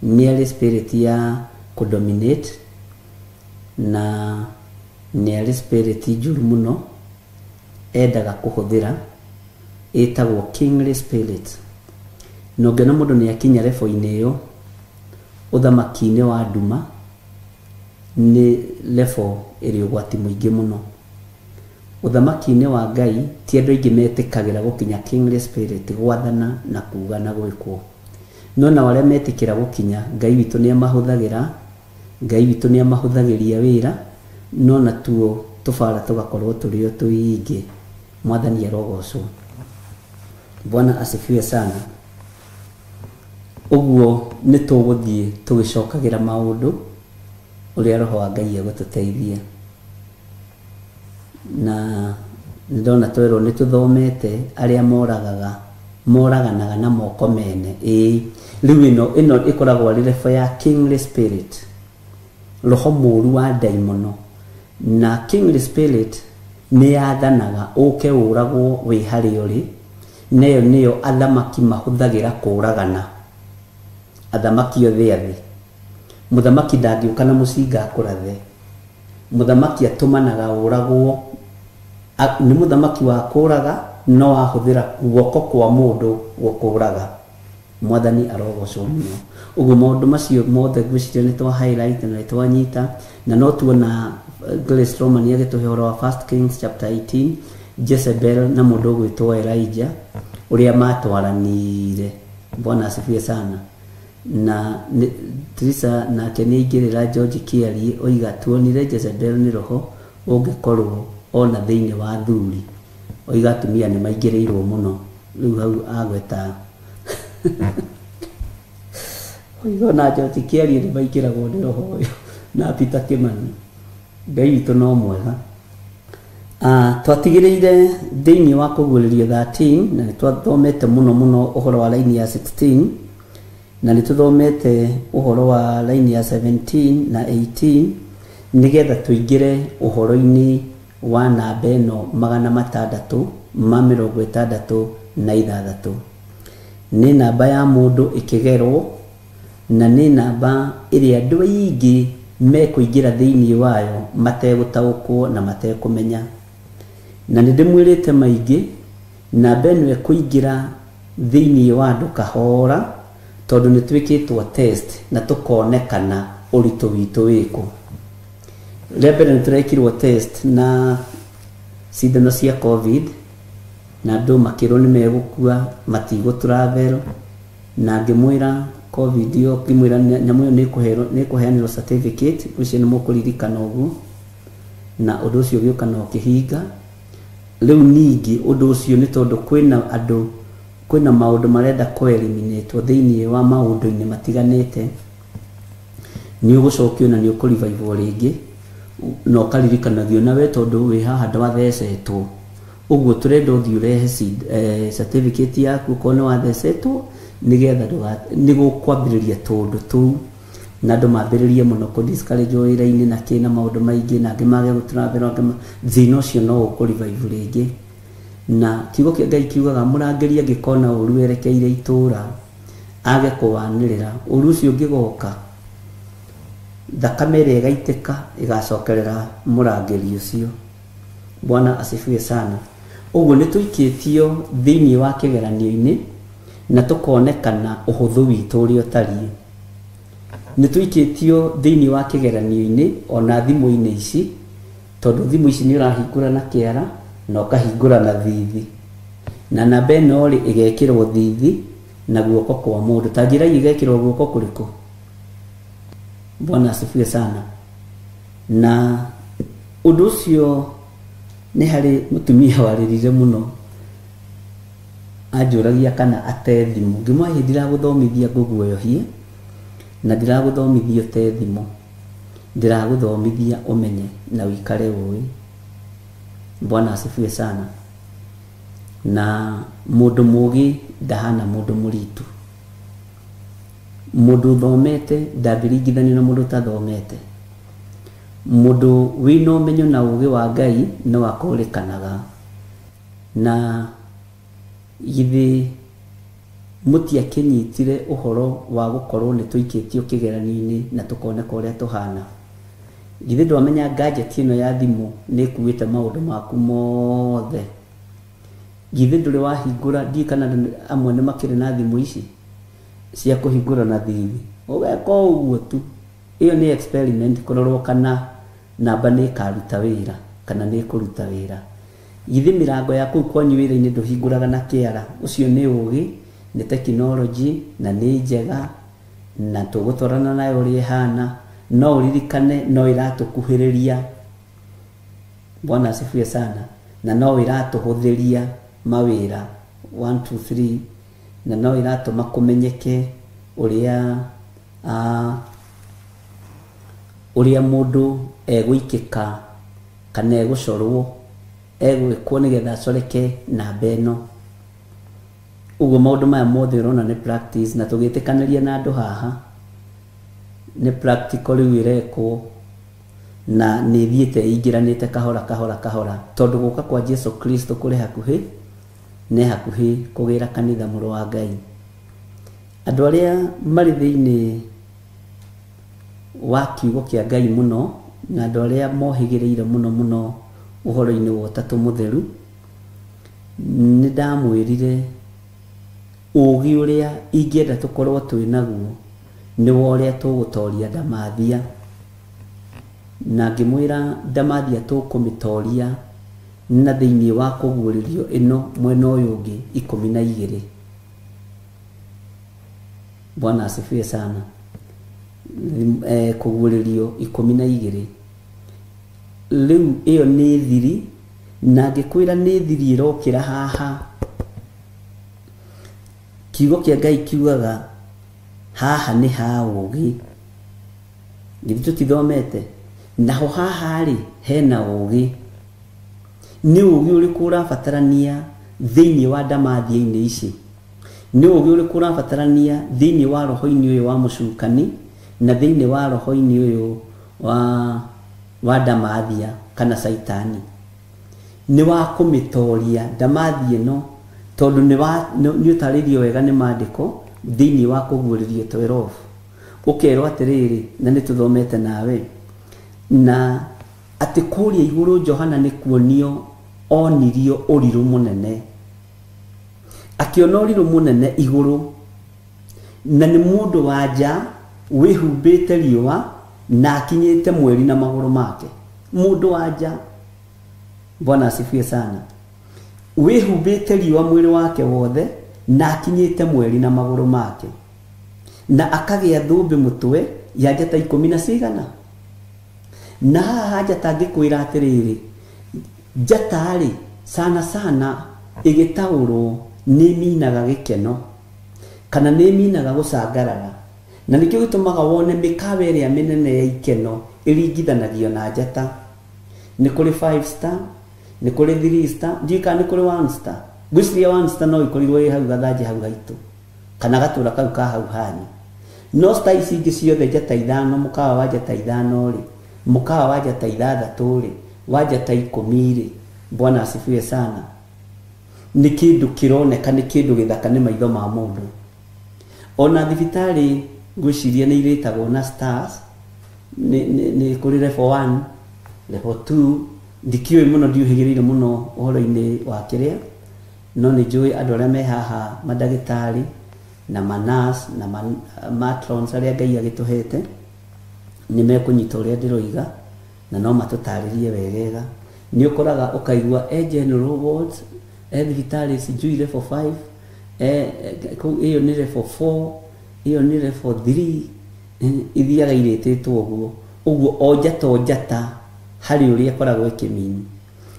[SPEAKER 5] nĩ arĩ spirit ya kũdominate, na nĩ arĩ spirit njũru mũno endaga kũhũthĩra, ĩtagwo kingly spirit. Na ũngĩona mũndũ nĩ akinya level-inĩ ĩyo ũthamaki-inĩ wa nduma, nĩ level ĩrĩ ũgwati mũingĩ mũno. Ũthamaki-inĩ wa Ngai ti andũ aingĩ metĩkagĩra gũkinya kingly spirit, gwathana na kuga na gwĩkwo. No nao arĩa metĩkĩra gũkinya, Ngai witũ nĩ amahũthagĩra, Ngai witũ nĩ amahũthagĩria wĩra, no natuo tũbara tũgakorwo tũrĩ o tũingĩ. Mwathani arogocwo. Bwana asifiwe sana. Ũguo nĩ tũgũthiĩ tũgĩcokagĩra maũndũ ũrĩa roho wa Ngai egũtũteithia. Na nĩ ndona twerwo nĩ tũthomete arĩa moragaga, moraganaga na moko mene. Ĩĩ, rĩu ĩno ĩkoragwo arĩ level ya kingly spirit, roho mũũru wa ndaimono. Na kingly spirit nĩ yathanaga ũke ũragwo wĩ harĩa ũrĩ, neyo nĩyo athamaki mahũthagĩra kũragana. Athamaki othe a thĩ, mũthamaki ndangĩũka na mũcinga akũrathe, mũthamaki atũmanaga ũragwo. Nĩ mũthamaki wa kũraga, no ahũthĩra guoko kwa mũndũ gũkũraga. Mwathani arogocwo mũno. Ũguo maũndũ macio mothe ngwĩciria nĩ twa highlight na nĩ twanyita, na no tuona Grace Roman agĩtũhe ũhoro wa 1 Kings chapter 18, Jezebel na mũndũ ũgwĩtwo Elijah, Ũrĩa matwaranire. Bwana asifiwe sana. Na Teresa nake nĩ aingĩrĩra George Kĩarie oiga tuonire Jezebel nĩ roho ũngĩkorwo ona thĩinĩ wa athuri. Oiga atumia nĩ maingĩrĩirwo mũno. Rĩu hau agweta oiga ona George Kĩarie nĩ maingĩragwo nĩ roho ũyũ na Peter Kimani. Ngai witũ no mwega. Twatigĩrĩire thĩinĩ wa kũguũrĩrio 13 na nĩ twathomete mũno mũno ũhoro wa line ya 16 na nĩ tũthomete ũhoro wa line ya 17 na 18 nĩgetha tũingĩre ũhoro-inĩ wa namba ĩno 666. Nĩ namba ya mũndũ ĩkĩgerwo na nĩ namba ĩrĩa andũ aingĩ mekũingĩra thĩinĩ wayo mategũtaũkwo na matekũmenya. Na nĩ ndĩmwĩrĩte maingĩ namba ĩno ĩkũingĩra thĩinĩ wa andũ kahora tondũ nĩ twĩkĩtwo test na tũkonekana ũritũ witũ wĩkũ. Rĩa mbere nĩ tũrekirwo test na cindano cia COVID na andũ makĩrwo nĩ megũkua matigũ travel na ngĩmwĩra COVID ĩyo ngĩmwĩra nyamũ ĩyo nĩ ĩkũheanĩrwo certificate ũcio nĩ mũkũririkana ũguo na ũndũ ũcio ũgĩũka na ũkĩhinga. Rĩu ningĩ ũndũ ũcio nĩ tondũ kwĩna andũ kwĩna maũndũ marenda kũ-eliminatwo thĩinĩ wa maũndũ-inĩ matiganĩte nĩ ũgũcokio na nĩ ũkũ-revive rĩngĩ na ũkaririkanagio nawe tondũ wĩ haha ndwathecetwo. Ũguo tũrenda ũthiĩ ũrehe certificate yaku okorwo nĩ wathecetwo nĩgetha nĩ gũkwambĩrĩria tũũndũ tũu na andũ mambĩrĩrie mũno kũ discourage wĩra-inĩ na kĩ na maũndũ maingĩ na angĩ mage gũ-travel angĩ thĩna ũcio no ũkũ-revive rĩngĩ. Na kiugo kĩa Ngai kiugaga mũrangĩri angĩkona ũru erekeire itũũra age kũwanĩrĩra ũru ũcio ũngĩgoka thakame ĩrĩa ĩgaitĩka ĩgacokerera mũrangĩri ũcio. Bwana asifiwe sana. Ũguo nĩ tũikĩtio thĩinĩ wa kĩgeranio-inĩ na tũkonekana ũhũthũ witũ ũrĩa ũtariĩ. Nĩ tũikĩtio thĩinĩ wa kĩgeranio-inĩ ona thimũ-inĩ ici tondũ thimũ ici nĩ ũrahingũra na kĩara na ũkahingũra na thithi na namba ĩno rĩ ĩgekĩrwo thithi na guoko kwa mũndũ. Ta njĩra ĩgekĩrwo guoko kũrĩkũ? Bwana asifiwe sana. Na ũndũ ũcio nĩ harĩ mũtumia warĩrire mũno anjũragia kana ate thimũ. Ngĩmwĩra ndiragũthomithia ngũguoyohie na ndiragũthomithia ũte thimũ, ndĩragũthomithia ũmenye na ũikare ũĩ. Bwana asifiwe sana. Na mũndũ mũgĩ ndahana mũndũ mũritu. Mũndũ ũthomete ndangĩringithanio na mũndũ ũtathomete. Mũndũ wĩna ũmenyo na ũgĩ wa Ngai no akũrĩkanaga. Na githĩ mũtiakĩnyitire ũhoro wa gũkorwo nĩ tũikĩtio kĩgeranio-inĩ na tũkoneka ũrĩa tũhana. Githĩ ndwamenya gadget ĩno ya thimũ nĩ ĩkuĩte maũndũ maku mothe. Githĩ ndũrĩ wahingũra, ndiũĩ kana amwe nĩ makĩrĩ na thimũ ici cia kũhingũra na thithi ũgeka ũguo tu. Ĩyo nĩ experiment kũrorwo kana namba nĩ ĩkaruta wĩra kana nĩ ĩkũruta wĩra. Githĩ mĩrango ya kũu kwanyu wĩra-inĩ ndũhingũraga na kĩara. Ũcio nĩ ũgĩ, nĩ tekinoronjĩ na nĩ njega na tũgũtwarana nayo ũrĩa ĩhana. No ũririkane no ĩratũkuhĩrĩria. Bwana asifiwe sana. Na no ĩratũhũthĩria mawĩra 1 2 3 na no ĩratũma kũmenyeke ũrĩa ũrĩa mũndũ egũikĩka kana egũcorwo egwĩkwo nĩgetha acoreke namba ĩno. Ũguo maũndũ maya mothe ũrona nĩ practice na tũgĩtĩkanĩria na andũ haha nĩ practical rĩu ĩrekwo na nĩ ĩthiĩte ĩingĩranĩte kahora kahora kahora tondũ gũka kwa Jesu Kristo kũrĩ hakuhĩ nĩ hakuhĩ kũgĩra kanitha mũrũ wa Ngai. Andũ arĩa marĩ thĩinĩ wa kiugo kĩa Ngai mũno na andũ arĩa mohĩgĩrĩire mũno mũno ũhoro-inĩ wa Ũtatũ Mũtheru nĩ ndamwĩrire ũgĩ ũrĩa ingĩenda tũkorwo twĩ naguo nĩ wa ũrĩa tũgũtoria ndamathia. Na ngĩmwĩra ndamathia tũkũmĩtoria na thĩinĩ wa kũguũrĩrio ĩno mwena ũyũ ũngĩ 12. Bwana asifiwe sana. Kũguũrĩrio 12 rĩu ĩyo nĩ thiri, na ngĩkwĩra nĩ thiri ĩrokĩra haha. Kiugo kĩa Ngai kiugaga haha nĩ ha ũũgĩ, githĩ tũtithomete? Naho haha rĩ hena ũũgĩ. Nĩ ũũgĩ ũrĩkũ ũrabatarania thĩinĩ wa ndamathia-inĩ ici? Nĩ ũũgĩ ũrĩkũ ũrabatarania thĩinĩ wa roho-inĩ ũyũ wa mũcukani na thĩinĩ wa roho-inĩ ũyũ wa ndamathia kana caitani? Nĩ wa kũmĩtoria ndamathia ĩno, tondũ nĩ ũtarĩirio wega nĩ maandĩko thĩinĩ wa kũguũrĩrio 12. Ũkerwo atĩrĩrĩ, na nĩ tũthomete nawe, na atĩ kũrĩa igũrũ Johana nĩ kuonio onirio ũrirũ mũnene, akĩona ũrirũ mũnene igũrũ, na nĩ mũndũ wa nja wĩhumbĩte riũa na akinyĩte mweri na magũrũ make. Mũndũ wa nja, Bwana asifiwe sana, wĩhumbĩte riũa mwĩrĩ wake wothe na akinyĩte mweri na magũrũ make, na akagĩa thũmbĩ mũtwe ya njata 10 na cigana. Na haha njata ngĩkwĩra atĩrĩrĩ, njata rĩ sana sana ĩgĩtaũrwo nĩ ĩminaga gĩkeno kana nĩ ĩminaga gũcangarara, na nĩkĩo gĩtũmaga wone mĩkawa ĩrĩa mĩnene ya ikeno ĩringithanagio na njata. Nĩ kũrĩ 5 star, nĩ kũrĩ 3 star, ndiũĩ kana nĩ kũrĩ 1 star. Ngwĩciria 1 star no ĩkorirwo ĩ hau gathanjĩ hau haitũ kana gatũra kau ka hau hanyu. No star ici ingĩ ciothe njata 5, mũkawa wa njata 5 rĩ, mũkawa wa njata 6 rĩ, wa njata 10 rĩ, Bwana asifiwe sana, nĩ kĩndũ kĩroneka, nĩ kĩndũ gĩthaka nĩ maitho ma mũndũ. Ona thibitarĩ ngwĩciria nĩ irĩtagwo na stars, nĩ kũrĩ level 1, level 2, ndikĩũĩ mũno, ndiũhĩgĩrĩire mũno ũhoro-inĩ wa kĩrĩa, no nĩ njũĩ andũ arĩa me haha mandagĩtarĩ na manas na matrons arĩa Ngai agĩtũhete nĩ mekũnyita ũrĩa ndĩroiga na no matũtarĩrie wegega. Nĩ ũkoraga ũkaigua e general wards, e thibitarĩ sijui level 5, ĩyo nĩ level 4, ĩyo nĩ level 3, ithiaga irĩtĩtwo ũguo ũguo, o njata o njata harĩ ũrĩa ĩkoragwo ĩkĩmini.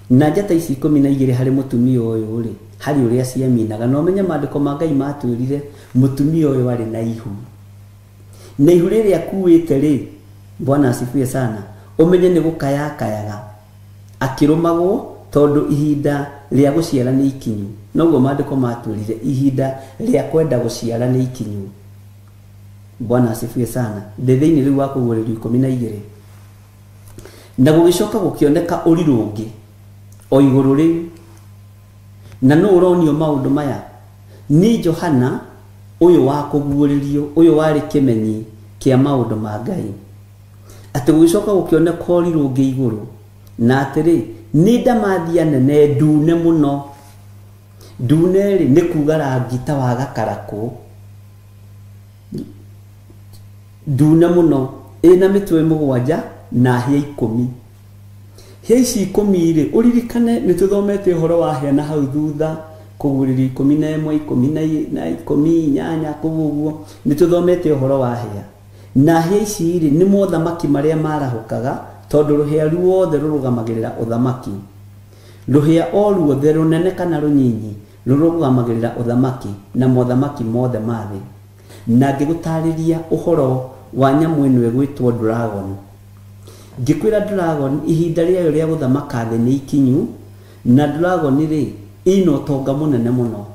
[SPEAKER 5] Na njata ici 12 harĩ mũtumia ũyũ rĩ, harĩ ũrĩa ciaminaga. Na ũmenye maandĩko ma Ngai matwĩrire mũtumia ũyũ arĩ na ihu, na ihu rĩrĩa akuĩte rĩ, Bwana asifiwe sana, ũmenye nĩ gũkayakayaga akĩrũmagwo, tondũ ihinda rĩa gũciara nĩ ikinyu. Noguo maandĩko matwĩrire ihinda rĩa kwenda gũciara nĩ ikinyu. Bwana asifiwe sana. Ndĩ thĩinĩ rĩu wa kũguũrĩrio 12. Na gũgĩcoka gũkĩoneka ũrirũ ũngĩ o igũrũ rĩu, na nũ ũronio maũndũ maya? Nĩ Johana ũyũ wa kũguũrĩrio, ũyũ warĩ kĩmenyi kĩa maũndũ ma Ngai. Atĩ gũgĩcoka gũkĩoneka ũrirũ ũngĩ igũrũ, na atĩrĩ, nĩ ndamathia nene ndune mũno. Ndune rĩ nĩ kuga rangi ta wa gakarakũ, ndune mũno, ĩna mĩtwe 7 na hĩa 10. Hĩa ici 10 rĩ, ũririkane nĩ tũthomete ũhoro wa hĩa na hau thutha, kũguũrĩrio 11, 18 kũu ũguo, nĩ tũthomete ũhoro wa hĩa. Na hĩa ici rĩ nĩ mothamaki marĩa marahũkaga, tondũ rũhĩa ruothe rũrũgamagĩrĩra ũthamaki. Rũhĩa o ruothe rũnene kana rũnyinyi rũrũgamagĩrĩra ũthamaki na mothamaki mothe ma thĩ. Na ngĩgũtarĩria ũhoro wa nyamũ ĩno ĩgwĩtwo dragon. Ngĩkwĩra dragon ihinda rĩayo rĩa gũthamaka thĩ nĩ ikinyu, na dragon rĩ ĩna ũtonga mũnene mũno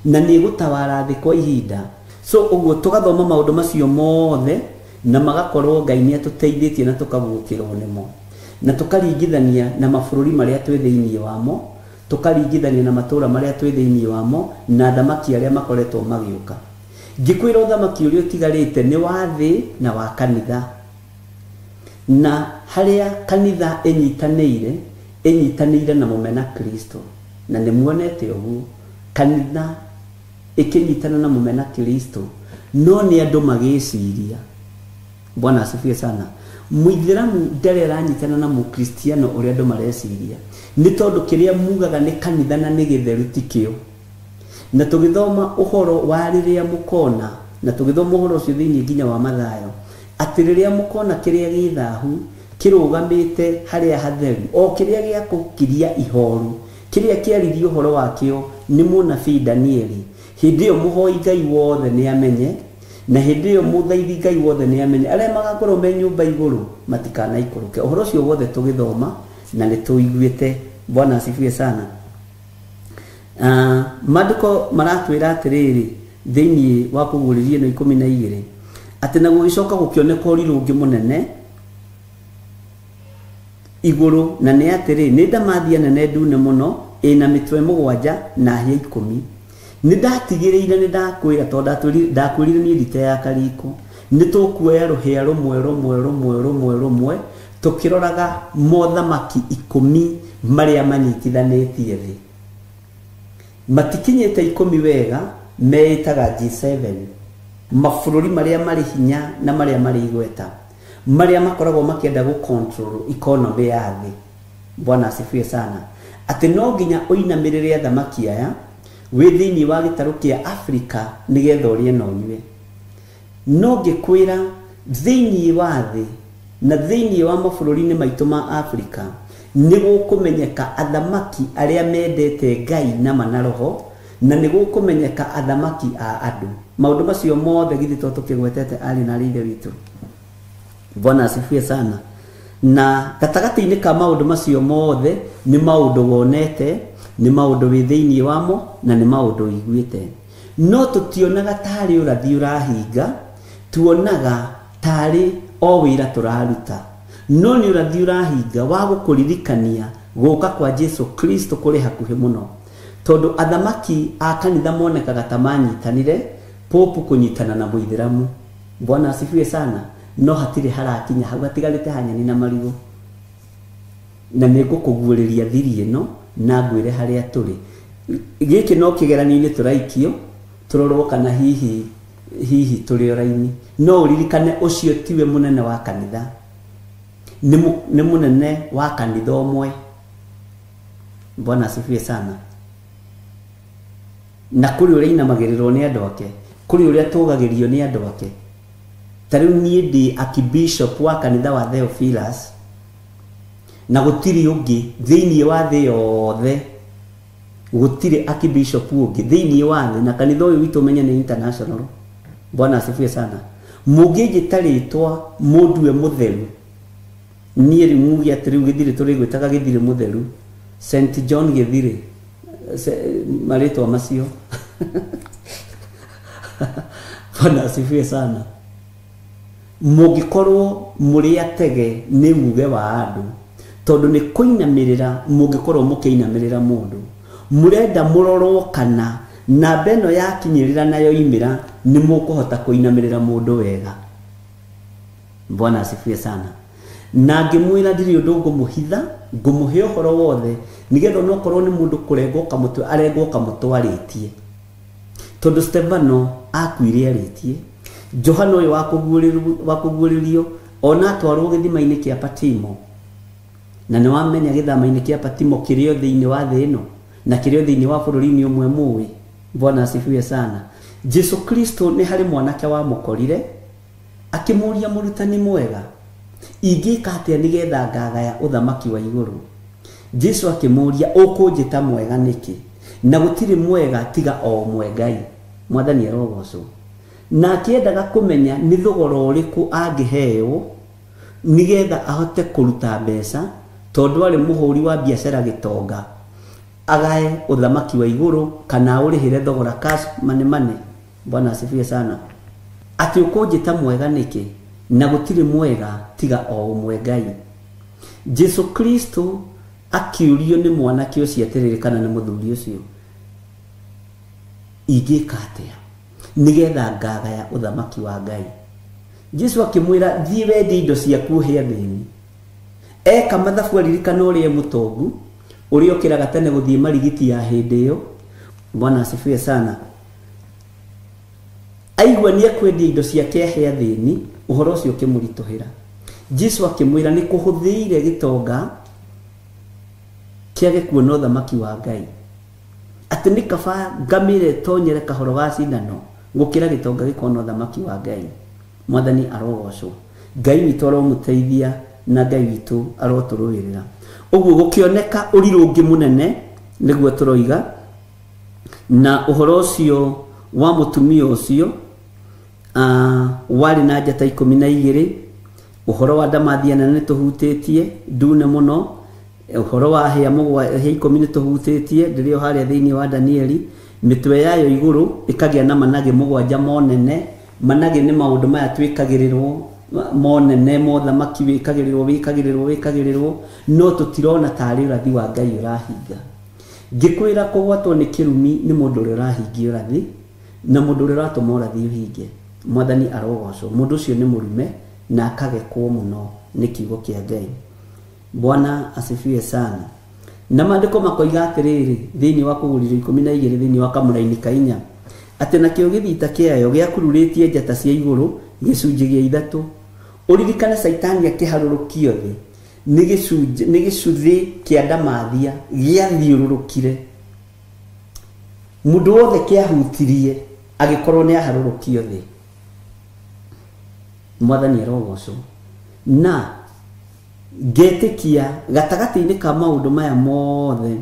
[SPEAKER 5] na nĩ ĩgũtawara thĩ kwa ihinda. So ũguo tũgathoma maũndũ macio mothe na magakorwo Ngai nĩ atũteithĩtie na tũkaguũkĩrwo nĩmo, na tũkaringithania na mabũrũri marĩa twĩ thĩinĩ wamo, tũkaringithania na matũũra marĩa twĩ thĩinĩ wamo, na athamaki arĩa makoretwo magĩũka. Ngĩkwĩra ũthamaki ũrĩa ũtigarĩte nĩ wa thĩ na wa kanitha, na harĩa kanitha ĩnyitanĩire, ĩnyitanĩire na mũmena Kristo, na nĩ muonete ũguo kanitha ĩkĩnyitana na mũmena Kristo, no nĩ andũ magĩciria. Bwana asifiwe sana. Mũithĩramu ndarĩ aranyitana na Mũkristiano ũrĩa andũ mareciria, nĩ tondũ kĩrĩa mugaga nĩ kanitha na nĩ gĩtheru ti kĩo. Na tũgĩthoma ũhoro wa rĩrĩa mũkona, na tũgĩthoma ũhoro ũcio thĩinĩ nginya wa Mathayo, atĩ rĩrĩa mũkona kĩrĩa gĩ thahu kĩrũgamĩte harĩa hatheru, o kĩrĩa gĩa kũkiria ihoru, kĩrĩa kĩaririe ũhoro wakĩo nĩ mũnabii Danieli, hĩndĩ ĩyo mũhoi Ngai wothe nĩ amenye, na hĩndĩ ĩyo mũthaithi Ngai wothe nĩ amenye, arĩa magakorwo me nyũmba igũrũ matikanaikũrũke. Ũhoro ũcio wothe tũgĩthoma na nĩ tũiguĩte. Bwana asifiwe sana. Maandĩko maratwĩra atĩrĩrĩ thĩinĩ wa kũguũrĩria ĩno 12 atĩ na gũgĩcoka gũkĩoneka ũrirũ ũngĩ mũnene igũrũ, na nĩ atĩrĩ, nĩ ndamathia nene ndune mũno ĩna mĩtwe 7 na hĩa 10. Nĩ ndatigĩrĩire, nĩ ndakwĩra, tondũ ndakwĩrire niĩ ndite ya kariko, nĩ tũkuoya rũhĩa rũmwe rũmwe rũmwe rũmwe rũmwe tũkĩroraga mothamaki 10 marĩa manyitithanĩtie thĩ. Matikinyĩte 10 wega, meĩtaga G7, mabũrũri marĩa marĩ hinya na marĩa marĩ igweta, marĩa makoragwo makĩenda gũ control economy ya thĩ. Bwana asifiwe sana. Atĩ no nginya ũinamĩrĩre athamaki aya wĩ thĩinĩ wa gĩtarũ kĩa Afrika nĩgetha ũrĩe na ũnyue. No ngĩkwĩra thĩinĩ wa thĩ na thĩinĩ wa mabũrũri-inĩ maitũ ma Afrika nĩ gũkũmenyeka athamaki arĩa mendete Ngai na mana roho, na nĩ gũkũmenyeka athamaki a andũ. Maũndũ macio mothe githĩ to tũkĩgwetete arĩ na ithe witũ. Bwana asifiwe sana. Na gatagatĩ-inĩ ka maũndũ macio mothe nĩ maũndũ wonete, nĩ maũndũ wĩ thĩinĩ wamo, na nĩ maũndũ ũiguĩte. No tũtionaga tarĩ ũrathi ũrahinga, tuonaga tarĩ o wĩra tũraruta. No nĩ ũrathi ũrahinga wa gũkũririkania gũka kwa Jesu Kristo kũrĩ hakuhĩ mũno, tondũ athamaki a kanitha monekaga ta manyitanire, popu kũnyitana na mũithĩramu. Bwana asifiwe sana. No hatirĩ harakinya hau, hatigarĩte hanyeni na marigũ. Na nĩ ngũkũguũrĩria thiri ĩno na ngwĩre harĩa tũrĩ. Gĩkĩ no kĩgeranio-inĩ tũraikio, tũrorwo kana hihi hihi tũrĩ raini. No ũririkane ũcio tiwe mũnene wa kanitha, nĩ mũnene wa kanitha ũmwe. Bwana asifiwe sana. Na kũrĩ ũrĩa inamagĩrĩrwo nĩ andũ ake, kũrĩ ũrĩa tũgagĩrio nĩ andũ ake. Ta rĩu niĩ ndĩ archbishop wa kanitha wa Theophilus, na gũtirĩ ũngĩ thĩinĩ wa thĩ yothe, gũtirĩ archbishop ũngĩ thĩinĩ wa thĩ, na kanitha ũyũ witũ ũmenye nĩ international. Bwana asifiwe sana. Mũngĩnjĩta rĩtwa mũndue mũtheru, niĩ rĩu muge atĩ rĩu gĩthirĩ tũrĩgwĩtaga gĩthirĩ mũtheru, St John gĩthirĩ, marĩtwa macio. Bwana asifiwe sana. Mũngĩkorwo mũrĩ atege nĩ uge wa andũ, tondũ nĩ kũinamĩrĩra mũngĩkorwo mũkĩinamĩrĩra mũndũ, mũrenda mũrorwo kana namba ĩno yakinyĩrĩra nayo imĩra nĩ mũkũhota kũinamĩrĩra mũndũ wega. Bwana asifiwe sana. Na ngĩmwĩra ndirĩ ũndũ ngũmũhitha, ngũmũhe ũhoro wothe nĩgetha onokorwo nĩ mũndũ kũrengwo kamũtwe arengwo kamũtwe arĩtie, tondũ Stefano akuire arĩtie, Johana ũyũ wa kũguũrĩrio ona atwarwo gĩthima-inĩ kĩa Patimo, na nĩ wamenya gĩthama-inĩ kĩa Patimo kĩrĩ o thĩinĩ wa thĩ ĩno na kĩrĩ o thĩinĩ wa bũrũri-inĩ ũmwe mũĩ. Bwana asifiwe sana. Jesu Kristo nĩ harĩ mwanake wamũkorire akĩmũria, mũrutani mwega, ingĩka atĩa nĩgetha ngagaya ũthamaki wa igũrũ? Jesu akĩmũria, ũkũnjĩta mwega nĩkĩ? Na gũtirĩ mwega tiga o ũmwe Ngai. Mwathani arogocwo. Na akĩendaga kũmenya nĩ thogora ũrĩkũ angĩheo nĩgetha ahote kũruta mbeca, tondũ arĩ mũhũri wa biacara gĩtonga, agae ũthamaki wa igũrũ kana ũrĩhĩre thogora cash mane mane. Bwana asifiwe sana. Atĩ ũkũnjĩta mwega nĩkĩ? Na gũtirĩ mwega tiga o ũmwe Ngai. Jesu Kristo akĩũrio nĩ mwanake ũcio atĩrĩrĩ, kana nĩ mũthuri ũcio, ingĩka atĩa nĩgetha ngagaya ũthamaki wa Ngai? Jesu akĩmwĩra, thiĩ wendie indo ciaku ũhe athĩni. Eka mathabu aririkana ũrĩa mũtongu ũrĩa ũkĩraga tene gũthiĩ marigiti ya hĩndĩ ĩyo. Bwana asifiwe sana. Aigua nĩ ekwendia indo ciake ahe athĩni, ũhoro ũcio ũkĩmũritũhĩra. Jesu akĩmwĩra nĩ kũhũthĩire gĩtonga kĩage kuona ũthamaki wa Ngai, atĩ nĩ kaba ngamĩra ĩtonyere kahoro ga cindano gũkĩra gĩtonga gĩkona ũthamaki wa Ngai. Mwathani arogocwo, Ngai witũ aromũteithia na Ngai witũ arotũrũĩrĩra. Ũguo gũkĩoneka ũrirũ ũngĩ mũnene nĩguo tũroiga, na ũhoro ũcio wa mũtumia ũcio warĩ na njata 12. Ũhoro wa ndamathia nene nĩtũhutĩtie ndune mũno, ũhoro wa hĩa 10 nĩ tũhutĩtie ndĩrĩ o harĩa thĩinĩ wa Danieli. Mĩtwe yayo igũrũ ĩkagĩa na managĩ 7 monene. Managĩ nĩ maũndũ maya twĩkagĩrĩrwo monene, mothamaki wĩkagĩrĩrwo, no tũtirona tarĩ ũrathi wa Ngai ũrahinga. Ngĩkwĩra kũgwatwo nĩ kĩrumi nĩ mũndũ ũrĩa ũrahingia ũrathi na mũndũ ũrĩa ũratũma ũrathi ũhinge. Mwathani arogocwo, mũndũ ũcio nĩ mũrume na akagekwo mũno nĩ kiugo kĩa Ngai. Bwana asifiwe sana. Na maandĩko makoiga atĩrĩrĩ thĩinĩ wa kũgũrĩrio 12 thĩinĩ wa kamũraini ka 4, atĩ nakĩo gĩthita kĩayo gĩakururĩtie njata cia igũrũ gĩcunjĩ gĩa 3. Ũririkane Caitani akĩharũrũkio thĩ nĩ gĩcuthĩ kĩa ndamathia gĩathiũrũrũkire, mũndũ wothe kĩahutirie agĩkorwo nĩ aharũrũkio thĩ. Mwathani arogocwo. Na ngetĩkia gatagatĩ-inĩ ka maũndũ maya mothe,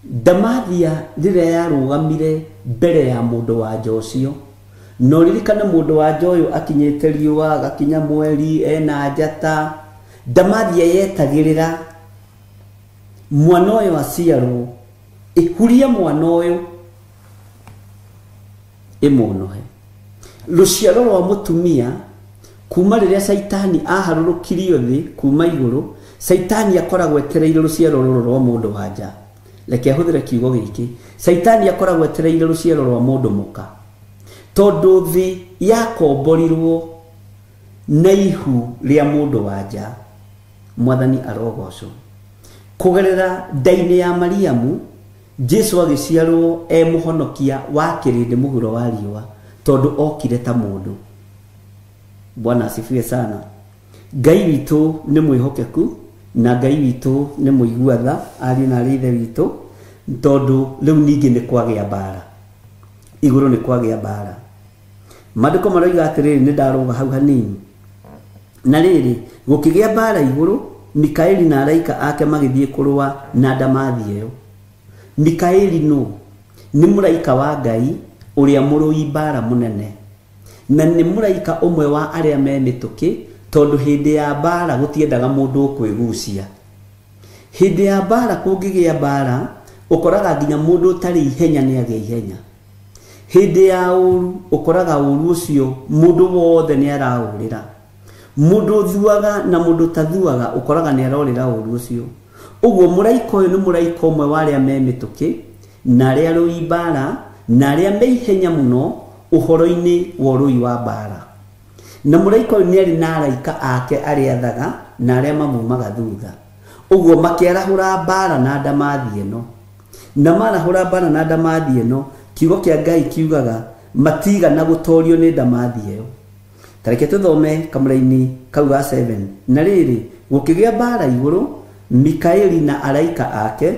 [SPEAKER 5] ndamathia rĩrĩa yarũgamire mbere ya mũndũ wa nja ũcio, no ririkane mũndũ wa nja ũyũ akinyĩte riũa, agakinya mweri, ena njata. Ndamathia yetagĩrĩra mwana ũyũ aciarwo, ĩhurie mwana ũyũ ĩmuonohe. Rũciaro rwa mũtumia kuma rĩrĩa Caitani aharũrũkirio thĩ kuma igũrũ, Caitani akoragwo etereire rũciaro rũrũ rwa mũndũ wa nja. Reke ahũthĩre kiugo gĩkĩ, Caitani akoragwo etereire rũciaro rwa mũndũ mũka, tondũ thĩ yakomborirwo na ihu rĩa mũndũ wa nja. Mwathani arogocwo. Kũgerera nda-inĩ ya Mariamu, Jesu agĩciarwo e mũhonokia wa kĩrĩndĩ mũhuro wa riũa, tondũ okire ta mũndũ. Bwana asifiwe sana. Ngai witũ nĩ mwĩhokeku na Ngai witũ nĩ mũigua tha, ariũ na arĩ ithe witũ, tondũ rĩu ningĩ nĩ kwagĩa mbara igũrũ, nĩ kwagĩa mbara. Maandĩko maroiga atĩrĩrĩ, nĩ ndarũga hau hanini. Na rĩrĩ, gũkĩgĩa mbara igũrũ, Mikaeli na araika ake magĩthiĩ kũrũa na ndamathia ĩyo. Mikaeli nũ? Nĩ mũraika wa Ngai ũrĩa mũrũi mbara mũnene, na nĩ mũraika ũmwe wa arĩa me mĩtũkĩ, tondũ hĩndĩ ya mbara gũtiendaga mũndũ ũkwĩgucia. Hĩndĩ ya mbara kũngĩgĩa mbara, ũkoraga nginya mũndũ ũtarĩ ihenya nĩ agĩa ihenya. Hĩndĩ ya ũru ũkoraga ũru ũcio mũndũ wothe nĩ araũrĩra. Mũndũ ũthuaga na mũndũ ũtathuaga ũkoraga nĩ arorĩra ũru ũcio. Ũguo mũraika ũyũ nĩ mũraika ũmwe wa arĩa me mĩtũkĩ na arĩa arũi mbara na arĩa me ihenya mũno ũhoro-inĩ wa ũrũi wa mbara. Na mũraika ũyũ nĩ arĩ na araika ake arĩa athaga na arĩa mamumaga thutha. Ũguo makĩarahũra mbara na ndamathia ĩno, na marahũra mbara na ndamathia ĩno, kiugo kĩa Ngai kiugaga matigana gũtorio nĩ ndamathia ĩyo. Tareke tũthome kamũraini kau ga 7. Na rĩrĩ, gũkĩgĩa mbara igũrũ, Mikaeli na araika ake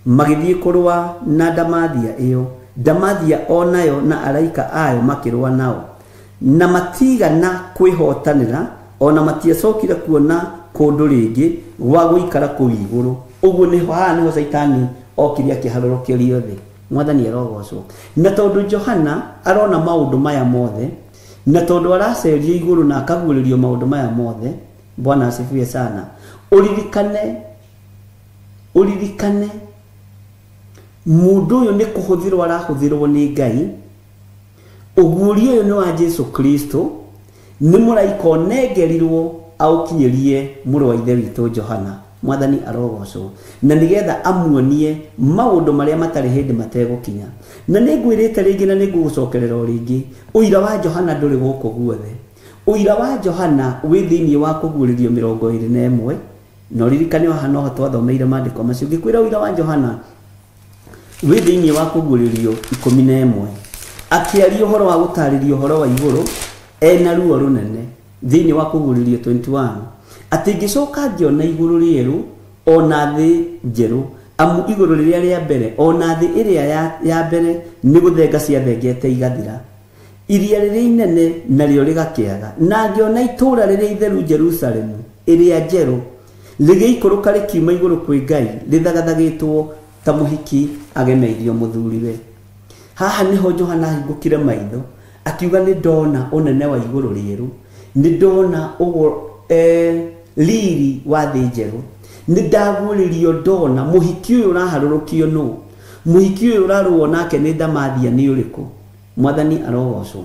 [SPEAKER 5] magĩthiĩ kũrũa na ndamathia ĩyo. Ndamathia onayo na araika ayo makĩrũa nao, na matigana kwĩhotanĩra, ona matiacokire kuona kũndũ rĩngĩ gwa gũikara kũu igũrũ. Ũguo nĩho haha nĩho Caitani okire akĩharũrũkĩrio thĩ. Mwathani arogocwo. Na tondũ Johana arona maũndũ maya mothe, na tondũ aracerio igũrũ na akaguũrĩrio maũndũ maya mothe, Bwana asifiwe sana. Ũririkane mũndũ ũyũ nĩ kũhũthĩrwo arahũthĩrwo nĩ Ngai. Ũguũrio ũyũ nĩ wa Jesu Kristo, nĩ mũraika ũnengerirwo aũkinyĩrie mũrũ wa ithe witũ Johana. Mwathani arogocwo. Na nĩgetha amuonie maũndũ marĩa matarĩ hĩndĩ mategũkinya. Na nĩngwĩrĩte rĩngĩ na nĩngũgũcokerera o rĩngĩ, ũira wa Johana ndũrĩ gũkũ guothe. Ũira wa Johana wĩ thĩinĩ wa kũguũrĩrio 21, na ũririkane haha noho twathomeire maandĩko macio. Ngĩkwĩra ũira wa Johana wĩ thĩinĩ wa kũguũrĩrio 11, akĩaria ũhoro wa gũtarĩria ũhoro wa igũrũ ena ruo rũnene. Thĩinĩ wa Kũguũrĩrio 21 atĩ ngĩcoka ngĩona igũrũ rĩerũ ona thĩ njerũ, amu igũrũ rĩrĩa rĩa mbere ona thĩ ĩrĩa ya mbere nĩ gũthenga ciathengete igathira, iria rĩrĩa inene narĩo rĩgakĩaga. Na ngĩona itũũra rĩrĩa itheru Jerusalemu ĩrĩa njerũ rĩgĩikũrũka rĩkiuma igũrũ kwĩ Ngai, rĩthagathagĩtwo ta mũhiki agemeirio mũthuriwe. Haha nĩho Johana ahingũkire maitho akiuga nĩ ndona ũnene wa igũrũ rĩerũ, nĩ ndona ũguo riri wa thĩ njerũ, nĩ ndaguũrĩrio ndona mũhiki ũyũ ũraharũrũkio nũ, mũhiki ũyũ ũrarũo nake nĩ ndamathia nĩ ũrĩkũ. Mwathani arogocwo.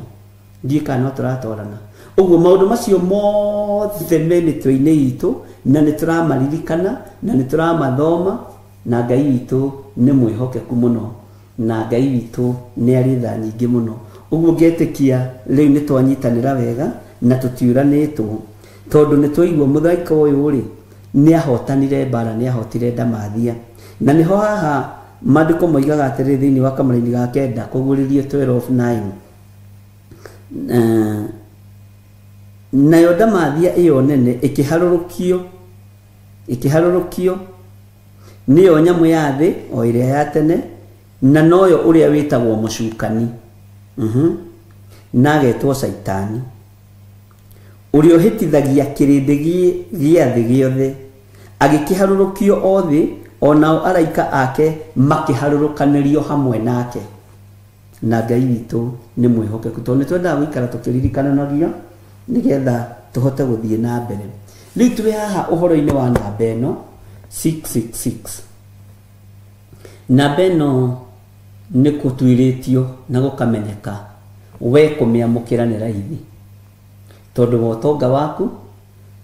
[SPEAKER 5] Ndiĩ kana no tũratwarana. Ũguo maũndũ macio mothe me mĩtwe-inĩ itũ na nĩ tũramaririkana na nĩ tũramathoma, na Ngai witũ nĩ mwĩhokeku mũno, na Ngai witũ nĩ arĩ tha nyingĩ mũno. Ũguo ngetĩkia rĩu nĩ twanyitanĩra wega na tũtiũranĩtwo, tondũ nĩ twaigua mũthaika ũyũ rĩ nĩ ahotanire mbara, nĩ ahotire ndamathia. Na nĩho haha maandĩko moigaga atĩrĩrĩ thĩinĩ wa kamũraini ga kenda Kũguũrĩrio 12:9, nayo ndamathia ĩyo nene ĩkĩharũrũkio nĩyo nyamũ ya thĩ o ĩrĩa ya tene, na noyo ũrĩa wĩtagwo mũcukani, na agetwo Caitani, ũrĩa ũhĩtithagia kĩrĩndĩ gĩa thĩ gĩothe, agĩkĩharũrũkio o thĩ, onao araika ake makĩharũrũkanĩrio hamwe nake. Na Ngai witũ nĩ mwĩhokeku, tondũ nĩ twendaga gũikara tũkĩririkananagia nĩgetha tũhote gũthiĩ na mbere. Rĩu twĩ haha ũhoro-inĩ wa namba ĩno 666. Namba ĩno nĩ gũtuĩrĩtio na gũkamenyeka we kũmĩamũkĩra nĩ raithi, tondũ wa ũtonga waku,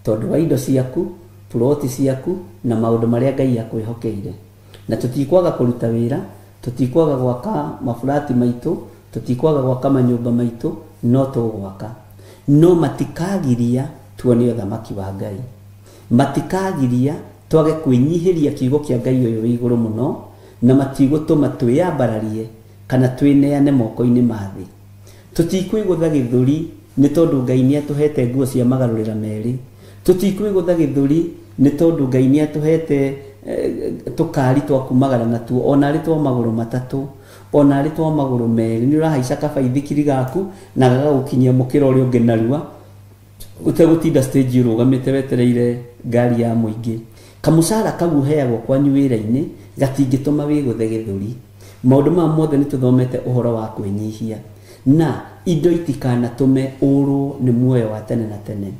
[SPEAKER 5] tondũ wa indo ciaku, puroti ciaku na maũndũ marĩa Ngai akwĩhokeire. Na tũtikwaga kũruta wĩra, tũtikwaga gwaka maburati maitũ, tũtikwaga gwaka manyũmba maitũ, no tũgwaka. No matikagiria tuone ũthamaki wa Ngai, matikagiria twage kwĩnyihĩria kiugo kĩa Ngai ũyũ wĩ igũrũ mũno, na matigũtũma twĩyambararie kana twĩneane moko-inĩ ma thĩ. Tũtikwĩgũtha gĩthũri nĩ tondũ Ngai nĩ atũhete nguo cia magarũrĩra merĩ, tũtikwĩgũtha gĩthũri nĩ tondũ Ngai nĩ atũhete tũkari twa kumagara natuo, ona arĩ twa magũrũ matatũ, ona arĩ twa magũrũ merĩ. Nĩ ũrahaica kabaithikiri gaku na gagagũkinyia mũkĩra ũrĩa ũngĩ narua, ũtegũtinda stage ũrũgamĩte wetereire ngari ya mũingĩ. Kamũcara kau ũheagwo kwanyu wĩra-inĩ gatingĩtũma wĩgũthe gĩthũri. Maũndũ maya mothe nĩ tũthomete ũhoro wa kwĩnyihia, na indo itikanatũme ũrwo nĩ muoyo wa tene na tene,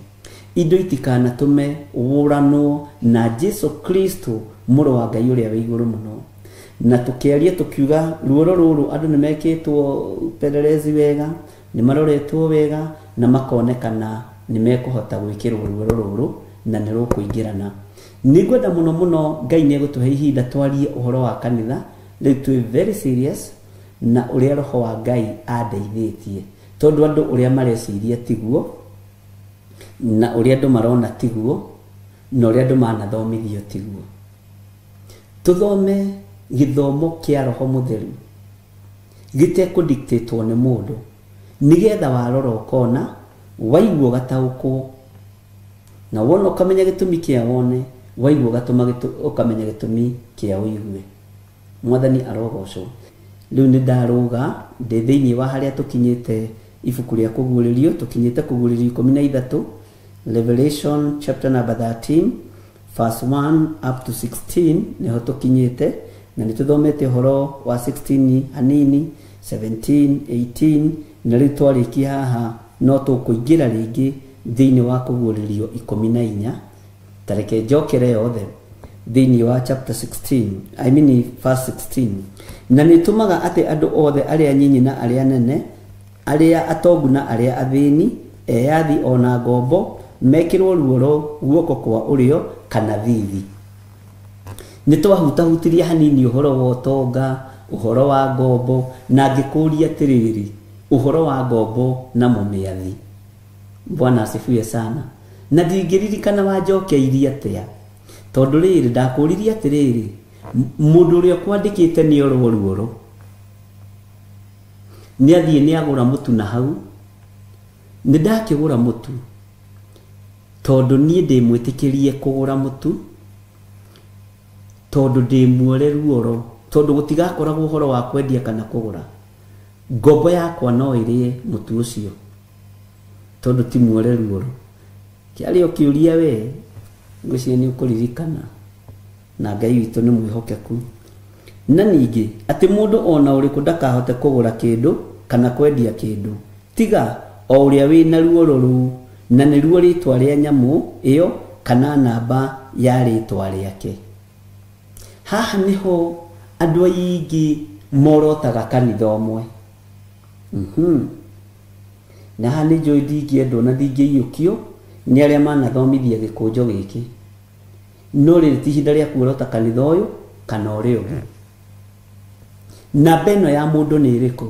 [SPEAKER 5] indo itikanatũme wũranwo na Jesu Kristo mũrũ wa Ngai ũrĩa wĩ igũrũ mũno. Na tũkĩaria tũkiuga ruoro rũrũ andũ nĩ mekĩtwo pelelezi wega, nĩ maroretwo wega, na makonekana nĩ mekũhota gwĩkĩrwo ruoro rũrũ na nĩ rũkũingĩrana. Nĩ ngwenda mũno mũno Ngai nĩ egũtũhe ihinda twarie ũhoro wa kanitha. Rĩu twĩ very serious na ũrĩa roho wa Ngai andeithĩtie, tondũ andũ ũrĩa mareciria tiguo, na ũrĩa andũ marona tiguo, na ũrĩa andũ manathomithio tiguo. Tũthome gĩthomo kĩa roho mũtheru gĩtekũdictatwo nĩ mũndũ, nĩgetha warora ũkona, waigua ũgataũkwo, na wona ũkamenya gĩtũmi kĩa wone, waigua ũgatũma ũkamenya gĩtũmi kĩa ũigue. Mwathani arogocwo. Rĩu nĩ ndarũga ndĩ thĩinĩ wa harĩa tũkinyĩte ibuku rĩa Kũguũrĩrio, tũkinyĩte Kũguũrĩrio 13, Revelation chapter number 13 verse 1 up to 16 nĩho tũkinyĩte, na nĩ tũthomete ũhoro wa 16 hanini, 17, 18, na rĩu twarĩkia haha no tũkũingĩra rĩngĩ thĩinĩ wa Kũguũrĩrio 14. Tareke njokere yothe thĩinĩ wa chapter 16, I mean verse 16. Na nĩ tũmaga atĩ andũ othe arĩa nyinyi na arĩa nene, arĩa atongu na arĩa athĩni, eyathi ona ngombo, mekĩrwo ruoro guoko kwa ũrĩo kana thithi. Nĩ twahutahutirie hanini ũhoro wa ũtonga, ũhoro wa ngombo, na ngĩkũria atĩrĩrĩ, ũhoro wa ngombo na mũmĩathi. Bwana asifiwe sana. Na ndingĩririkana wanjokeirie atĩa, tondũ rĩrĩ ndakũririe atĩrĩrĩ, mũndũ ũrĩa ũkwandĩkĩte nĩ orwo ruoro, nĩ athiĩ nĩ agũra mũtu na hau, nĩ ndakĩgũra mũtu, Tondũ niĩ ndĩ mwĩtĩkĩrie kũgũra mũtu, tondũ ndĩ muore ruoro, tondũ gũtigakoragwo ũhoro wa kwendia kana kũgũra. Ngombo yakwa no ĩrĩe mũtu ũcio tondũ ti muore ruoro. Kĩarĩ o kĩũria we, ngwĩciria nĩ ũkũririkana, na Ngai witũ nĩ mwĩhokeku. Na ningĩ atĩ mũndũ ona ũrĩkũ ndakahote kũgũra kĩndũ kana kwendia kĩndũ tiga o ũrĩa wĩna ruoro rũu, na nĩruo rĩtwa rĩa nyamũ ĩyo kana namba ya rĩtwa rĩake. Haha nĩho andũ aingĩ morotaga kanitha ũmwe. Na haha nĩ njũĩ ndingĩendwo na ndingĩiyũkio nĩ arĩa manathomithia gĩkũnjo gĩkĩ, no rĩrĩ ti ihinda rĩa kuorota kanitha ũyũ kana ũrĩa ũngĩ. Namba ĩno ya mũndũ nĩ ĩrĩkũ?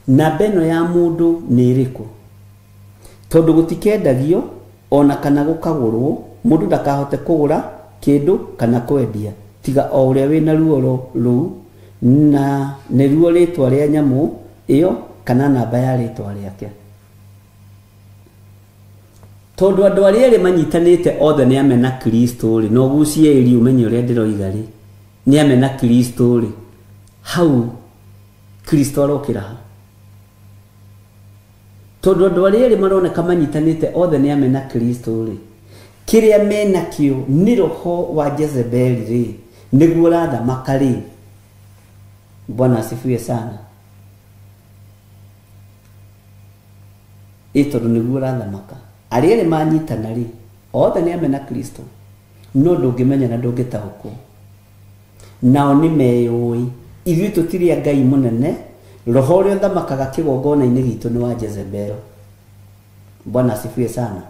[SPEAKER 5] Namba ĩno ya mũndũ nĩ ĩrĩkũ? Tondũ gũtikendagio ona kana gũkagũrwo, mũndũ ndakahote kũgũra kĩndũ kana kwendia tiga o ũrĩa wĩna ruoro rũu, na nĩruo rĩtwa rĩa nyamũ ĩyo kana namba ya rĩtwa rĩake. Tondũ andũ arĩa erĩ manyitanĩte othe nĩ amena Kristo rĩ, no gucie ĩri ũmenye ũrĩa ndĩroiga rĩ, nĩ amena Kristo rĩ, hau Kristo arokĩra ha? Tondũ andũ arĩa erĩ maroneka manyitanĩte othe nĩ amena Kristo rĩ, kĩrĩa menakĩo nĩ roho wa Jezebeli rĩ, nĩguo ũrathamaka rĩ. Bwana asifiwe sana. Ĩ tondũ nĩguo ũrathamaka. Arĩa erĩ manyitana rĩ, othe nĩ amena Kristo, no ndũngĩmenya na ndũngĩtaũkwo. Nao nĩ meyũĩ, ithuĩ tũtirĩ a Ngai mũnene, roho ũrĩa ũthamakaga kĩgongona-inĩ gitũ nĩ wa Jezebel. Bwana asifiwe sana.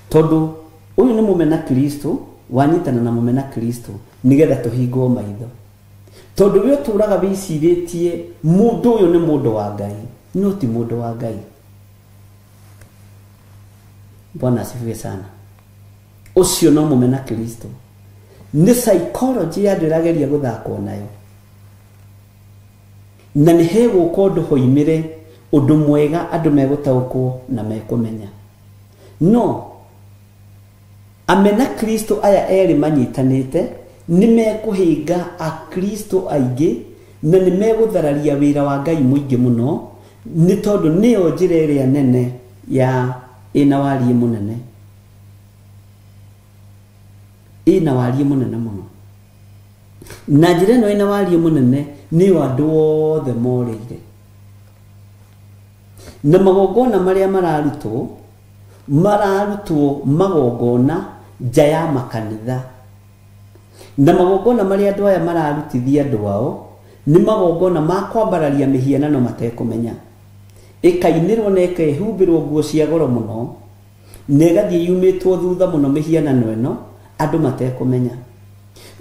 [SPEAKER 5] Tondũ ũyũ nĩ mũmena Kristo, wanyitana na mũmena Kristo nĩgetha tũhingwo maitho. Tondũ we ũtũraga wĩcirĩtie mũndũ ũyũ nĩ mũndũ wa Ngai, no ti mũndũ wa Ngai. Bwana asifiwe sana. Ũcio no mũmena Kristo. Nĩ psychology ya andũ ĩrageria gũthakwo nayo. Na nĩ hegũka ũndũ hoimĩre ũndũ mwega andũ megũtaũkwo na mekũmenya. No amena Kristo aya erĩ manyitanĩte nĩ mekũhĩnga Akristo aingĩ na nĩ megũthararia wĩra wa Ngai mũingĩ mũno, nĩ tondũ nĩyo njĩra ĩrĩa nene ya ĩna wariĩ mũnene. Ĩna wariĩ mũnene mũno. Na njĩra ĩno ĩna wariĩ mũnene nĩyo andũ othe morĩire. Na magongona marĩa mararutwo, mararutwo magongona nja ya makanitha. Na magongona marĩa andũ aya mararutithia andũ ao nĩ magongona ma kwambararia mĩhianano matekũmenya. Ĩkainĩrwo na ĩkehumbĩrwo nguo cia goro mũno, na ĩgathiĩ yumĩtwo thutha mũno mĩhianano ĩno andũ matekũmenya.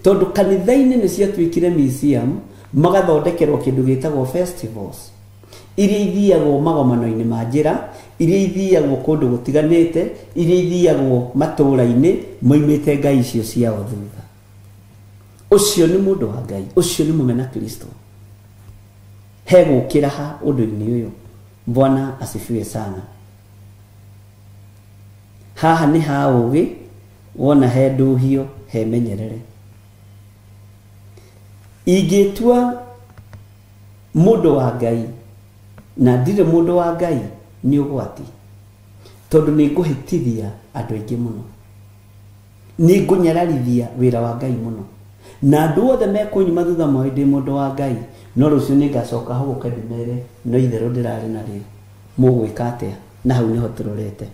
[SPEAKER 5] Tondũ kanitha-inĩ nĩ ciatuĩkire museum, magathondekerwo kĩndũ gĩtagwo festivals, iria ithiagwo magomano-inĩ ma njĩra, iria ithiagwo kũndũ gũtiganĩte, iria ithiagwo matũũra-inĩ moimĩte ngai icio ciao thutha. Ũcio nĩ mũndũ wa Ngai, ũcio nĩ mũmena Kristo. Hegũkĩra ha ũndũ-inĩ ũyũ? Bwana asifiwe sana. Haha nĩ ha ũgĩ, wona he ndũhio, he menyerere. Ingĩtua mũndũ wa Ngai na ndirĩ mũndũ wa Ngai nĩ ũgwati, tondũ nĩ ngũhĩtithia andũ aingĩ mũno, nĩ ngũnyararithia wĩra wa Ngai mũno, na andũ othe mekũnyuma thutha moĩ ndĩ mũndũ wa Ngai, no rũciũ nĩ ngacoka hũgũke ndĩmere no itherũ ndĩrarĩ narĩo, mũgwĩka atĩa? Na hau nĩho tũrorete.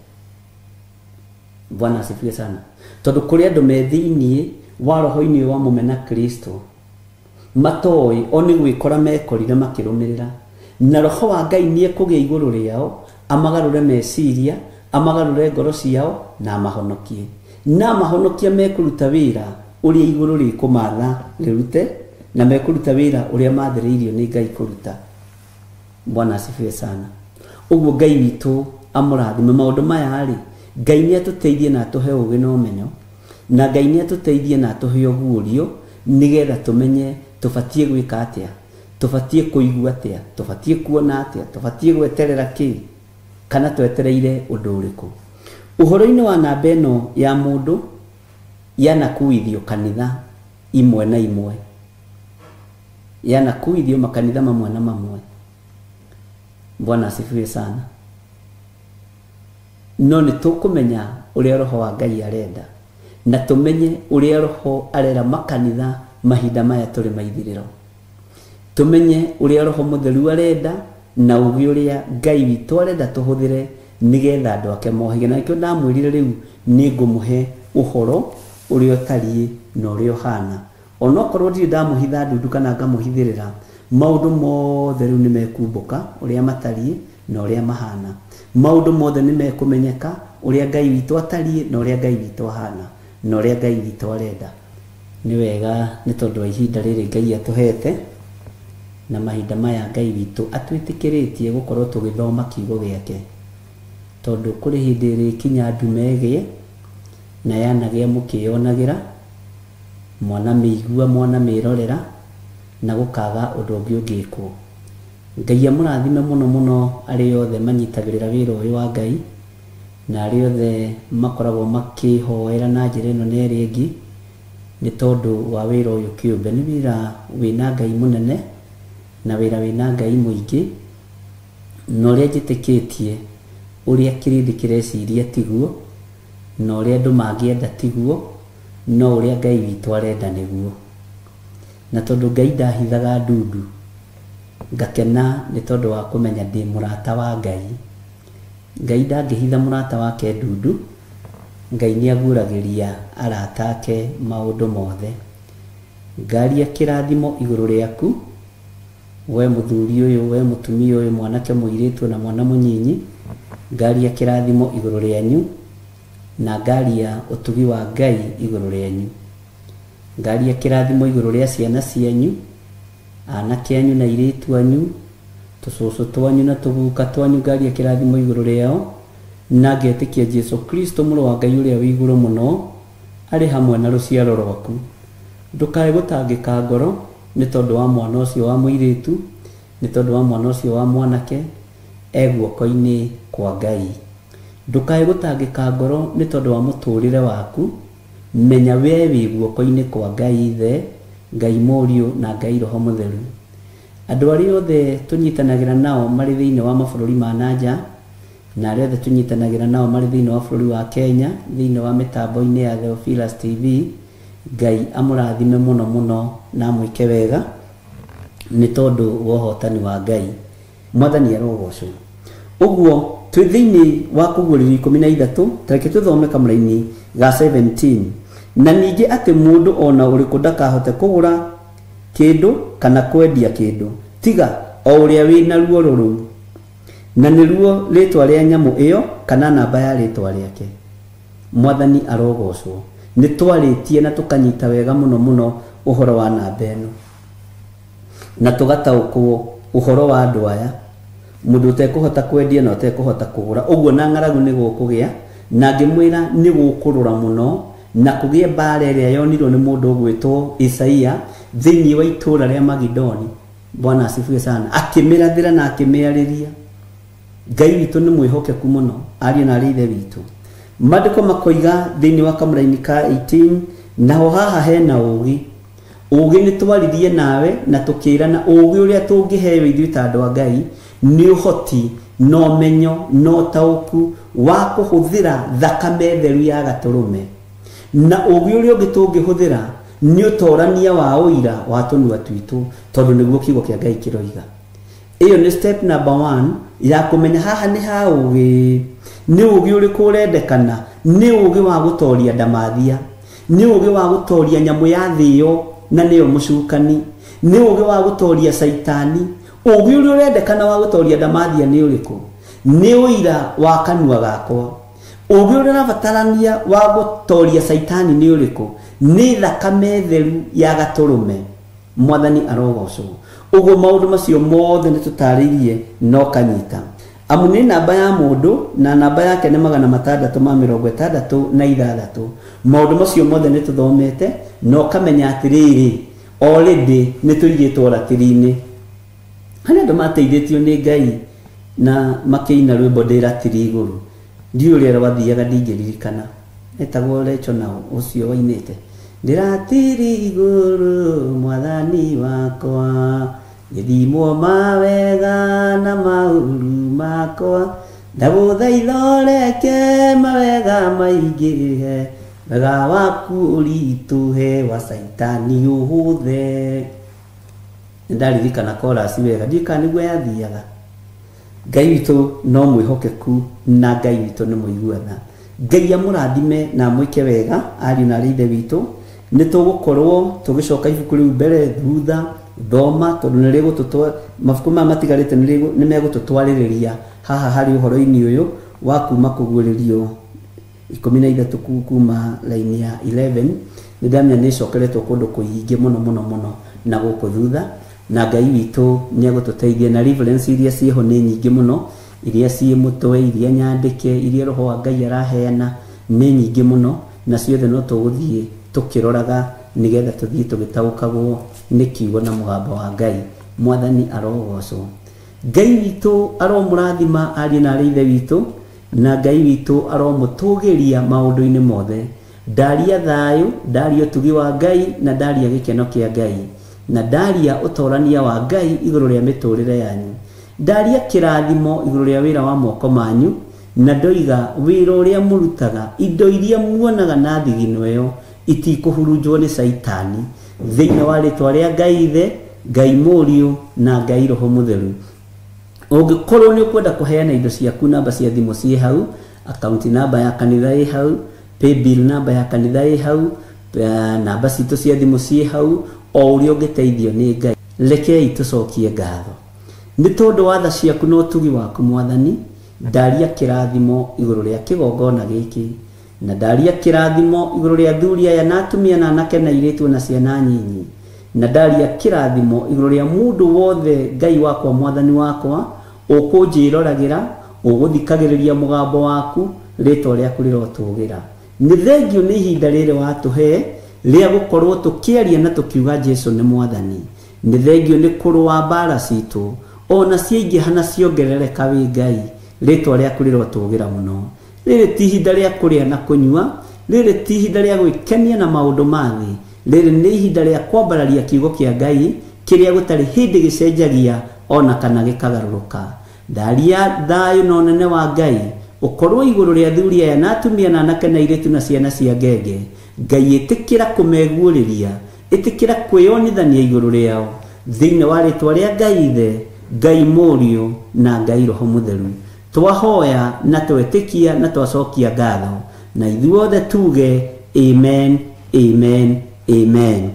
[SPEAKER 5] Bwana asifiwe sana. Tondũ kũrĩ andũ me thĩiniĩ wa roho-inĩ wa mũmena Kristo matoĩ o nĩ gwĩkora mekorire makĩrũmĩrĩra, na roho wa Ngai nĩ ekũgĩa igũrũ rĩao, amagarũre meciria, amagarũre ngoro ciao, na amahonokie. Na amahonokia mekũruta wĩra ũrĩa igũrũ rĩkũmatha rĩrute, na mekũruta wĩra ũrĩa mathĩrĩirio nĩ Ngai kũruta. Bwana asifiwe sana. Ũguo Ngai witũ amũrathime. Maũndũ maya rĩ, Ngai nĩ atũteithie na atũhe ũũgĩ na ũmenyo, na Ngai nĩ atũteithie na atũhe ũguũrio, nĩgetha tũmenye tũbatiĩ gwĩka atĩa, tũbatiĩ kũigua atĩa, tũbatiĩ kuona atĩa, tũbatiĩ gweterera kĩ. Kana twetereire ũndũ ũrĩkũ? Ũhoro-inĩ wa namba ĩno ya mũndũ yanakuithio kanitha imwe na imwe, yanakuithio makanitha mamwe na mamwe. Bwana asifiwe sana. No nĩ tũkũmenya ũrĩa roho wa Ngai arenda, na tũmenye ũrĩa roho arera makanitha mahinda maya tũrĩ maithirĩro. Tũmenye ũrĩa roho mũtheru arenda na ũgĩ ũrĩa Ngai witũ arenda tũhũthĩre nĩgetha andũ ake mohĩge. Na nĩkĩo ndamwĩrire rĩu nĩ ngũmũhe ũhoro ũrĩa ũtariĩ na ũrĩa ũhana. Onokorwo ndirĩ ndamũhitha ndundu kana ngamũhithĩrĩra, maũndũ mothe rĩu nĩ mekumbũka ũrĩa matariĩ na ũrĩa mahana. Maũndũ mothe nĩ mekũmenyeka ũrĩa Ngai witũ atariĩ na ũrĩa Ngai witũ ahana na ũrĩa Ngai witũ arenda. Nĩ wega nĩ tondũ wa ihinda rĩrĩ Ngai atũhete na mahinda maya Ngai witũ atwĩtĩkĩrĩtie gũkorwo tũgĩthoma kiugo gĩake, tondũ kũrĩ hĩndĩ ĩrĩkinya ndume ĩgĩe na yanagĩa mũkĩyonagĩra, mwana mĩigua, mwana mĩrorera, na gũkaga ũndũ ũngĩ ũngĩkwo. Ngai amũrathime mũno mũno arĩa othe manyitagĩrĩra wĩra ũyũ wa Ngai, na arĩa othe makoragwo makĩhoera na njĩra ĩno na ĩrĩa ĩngĩ nĩ tondũ wa wĩra ũyũ kĩũmbe. Nĩ wĩra wĩna Ngai mũnene na wĩra wĩna Ngai mũingĩ, na ũrĩa njĩtĩkĩtie ũrĩa kĩrĩndĩ kĩreciria tiguo, na ũrĩa andũ mangĩenda tiguo, no ũrĩa Ngai witũ arenda nĩguo. Na tondũ Ngai ndahithaga ndundu, ngakena nĩ tondũ wa kũmenya ndĩ mũrata wa Ngai. Ngai ndangĩhitha mũrata wake ndundu, Ngai nĩ aguũragĩria arata ake maũndũ mothe. Ngaria kĩrathimo igũrũ rĩaku, we mũthuri ũyũ, we mũtumia ũyũ, mwanake mũirĩtu na mwana mũnyinyi. Ngaria kĩrathimo igũrũ rĩanyu na ngaria ũtugi wa Ngai igũrũ rĩanyu. Ngaria kĩrathimo igũrũ rĩa ciana cianyu, anake anyu na airĩtu anyu, tũcũcũ twanyu na tũguka twanyu. Ngaria kĩrathimo igũrũ rĩao, na ngetĩkia Jesu Kristo mũrũ wa Ngai ũrĩa wĩ igũrũ mũno arĩ hamwe na rũciaro rwaku. Ndũkae gũtangĩka ngoro nĩ tondũ wa mwana ũcio wa mũirĩtu, nĩ tondũ wa mwana ũcio wa mwanake, e guoko-inĩ kwa Ngai. Ndũkae gũtangĩka ngoro nĩ tondũ wa mũtũrĩre waku, menya we wĩ guoko-inĩ kwa Ngai Ithe, Ngai Mũriũ na Ngai Roho Mũtheru. Andũ arĩa othe tũnyitanagĩra nao marĩ thĩinĩ wa mabũrũri ma nanja, na arĩa othe tũnyitanagĩra nao marĩ thĩinĩ wa bũrũri wa Kenya, thĩinĩ wa mĩtambo-inĩ ya Theophilus TV, Ngai amũrathime mũno mũno na amwĩke wega nĩ tondũ wa ũhotani wa Ngai. Mwathani arogocwo. Ũguo twĩ thĩinĩ wa kũguũrĩrio 13, tareke tũthome kamũraini ga 17. Na ningĩ atĩ mũndũ ona ũrĩkũ ndakahote kũgũra kĩndũ kana kwendia kĩndũ tiga o ũrĩa wĩna ruo rũrũ, na nĩruo rĩtwa rĩa nyamũ ĩyo kana namba ya rĩtwa rĩake. Mwathani arogocwo. Nĩ twarĩtie na tũkanyita wega mũno mũno ũhoro wa namba ĩno, na tũgataũkwo ũhoro wa andũ aya, mũndũ ũtekũhota kwendia na ũtekũhota kũgũra. Ũguo na ng'aragu nĩ gũkũgĩa, na ngĩmwĩra nĩ gũkũrũra mũno na kũgĩe mbara ĩrĩa yonirwo nĩ mũndũ ũgwĩtwo Isaia thĩinĩ wa itũũra rĩa Magidoni. Bwana asifiwe sana. Akĩmĩrathĩra na akĩmĩarĩria. Ngai witũ nĩ mwĩhokeku mũno, ariũ na arĩ ithe witũ. Maandĩko makoiga thĩinĩ wa kamũraini ka 18, naho haha hena ũũgĩ. Ũũgĩ nĩ twaririe nawe na tũkĩrana ũũgĩ ũrĩa tũngĩheo ithuĩ ta andũ a Ngai nĩ ũhoti na ũmenyo na ũtaũku wa kũhũthĩra thakame theru ya gatũrũme. Na ũũgĩ ũrĩa ũngĩ tũngĩhũthĩra nĩ ũtorania wa ũira wa tũnua twitũ, tondũ nĩguo kiugo kĩa Ngai kĩroiga. Ĩyo nĩ step number 1 ya kũmenya haha nĩ ha ũũgĩ. Nĩ ũũgĩ ũrĩkũ ũrendekana? Nĩ ũũgĩ wa gũtoria ndamathia, nĩ ũũgĩ wa gũtoria nyamũ ya thĩo na nĩyo mũcukani, nĩ ũũgĩ wa gũtoria caitani. Ũũgĩ ũrĩa ũrendekana wa gũtoria ndamathia nĩ ũrĩkũ? Nĩ ũira wa kanua gakwa. Ũũgĩ ũrĩa ũrabatarania wa gũtoria caitani nĩ ũrĩkũ? Nĩ thakame theru ya gatũrũme. Mwathani arogocwo. Ũguo maũndũ macio mothe nĩ tũtarĩirie no kanyita. Amu nĩ namba ya mũndũ na namba yake nĩ 666. Maũndũ macio mothe nĩ tũthomete na ũkamenya atĩrĩrĩ, already nĩ tũigĩtwo ratiri-inĩ. Harĩ andũ mateithĩtio nĩ Ngai Na makĩina rwĩmbo ndĩratiri igũrũ ndiũ ũrĩa rwathiaga ndingĩririkana etagwo Recho na ũcio wainĩte ndĩratiri igũrũ mwathani wakwa gĩthimwo mawega na maũru makwa ndagũthaitha ũreke mawega maingĩhe wega waku ũritũhe wa caitani ũhũthe. Nĩndaririkana chorus wega ndiũĩ kana nĩguo yathiaga. Ngai witũ no mwĩhokeku na Ngai witũ nĩ mũigua tha. Ngai amũrathime na amwĩke wega ariũ na arĩ ithe witũ. Nĩ tũgũkorwo tũgĩcoka ibuku rĩu mbere thutha thoma tondũ nĩ rĩgũtũtwa mabuku maya matigarĩte nĩ megũtũtwarĩrĩria haha harĩ ũhoro-inĩ ũyũ wa kuma kũguũrĩrio 13 kuma line ya 11. Nĩ ndamenya nĩ ĩcokeretwo kũndũ kũingĩ mũno mũno mũno na gũkũ thutha na Ngai witũ nĩ egũtũteithia na reference iria ciĩho nĩ nyingĩ mũno iria ciĩ mũtwe iria nyandĩke iria roho wa Ngai araheana nĩ nyingĩ mũno na ciothe no tũgũthiĩ tũkĩroraga nĩgetha tũthiĩ tũgĩtaũkagwo nĩ kiugo na mũgambo wa Ngai. Mwathani arogocwo. Ngai witũ aromũrathima ariũ na arĩ ithe witũ na Ngai witũ aromũtũgĩria maũndũ-inĩ mothe. Ndaria thayũ, ndaria ũtugi wa Ngai na ndaria gĩkeno kĩa Ngai na ndaria ũtorania wa Ngai igũrũ rĩa mĩtũrĩre yanyu. Ndaria kĩrathimo igũrũ rĩa wĩra wa moko manyu na ndoiga wĩra ũrĩa mũrutaga indo iria muonaga na thigino ĩyo itikũhurunjwo nĩ caitani thĩinĩ wa rĩtwa rĩa Ngai Ithe, Ngai Mũriũ na Ngai Roho Mũtheru. Ũngĩkorwo nĩ ũkwenda kũheana indo ciaku namba cia thimũ ciĩ hau, account namba ya kanitha ĩ hau, paybill namba ya kanitha ĩ hau, namba citũ cia thimũ ciĩ hau, o ũrĩa ũngĩteithio nĩ Ngai. Rekei tũcokie ngatho nĩ tondũ wa tha ciaku na ũtugi waku Mwathani. Ndaria kĩrathimo igũrũ rĩa kĩgongona gĩkĩ na ndaria kĩrathimo igũrũ rĩa athuri aya na atumia na anake na airĩtu na ciana nyinyi na ndaria kĩrathimo igũrũ rĩa mũndũ wothe Ngai wakwa Mwathani wakwa ũkũnjĩroragĩra ũgũthikagĩrĩria mũgambo waku rĩtwa rĩaku rĩrotũgĩra. Nĩ thengio nĩ ihinda rĩrĩ watũhe rĩa gũkorwo tũkĩaria na tũkiuga Jesu nĩ Mwathani. Nĩ thengio nĩ kũrũa mbara citũ ona ciaingĩha na ciongerereka wĩ Ngai rĩtwa rĩaku rĩrotũgĩra mũno. Rĩrĩ ti ihinda rĩa kũrĩa na kũnyua, rĩrĩ ti ihinda rĩa gwĩkenia na maũndũ ma thĩ, rĩrĩ nĩ ihinda rĩa kwambararia kiugo kĩa Ngai kĩrĩa gũtarĩ hĩndĩ gĩcenjagia ona kana gĩkagarũrũka. Ndaria thayũ na ũnene wa Ngai ũkorwo igũrũ rĩa athuri aya na atumia na anake na airĩtu na ciana cia ngenge. Ngai ĩtĩkĩra kũmeguũrĩria, ĩtĩkĩra kwĩyonithania igũrũ rĩao thĩinĩ wa rĩtwa rĩa Ngai Ithe, Ngai Mũriũ na Ngai Roho Mũtheru. Twahoya na twetĩkia na twacokia ngatho na ithuothe tuge amen, amen, amen.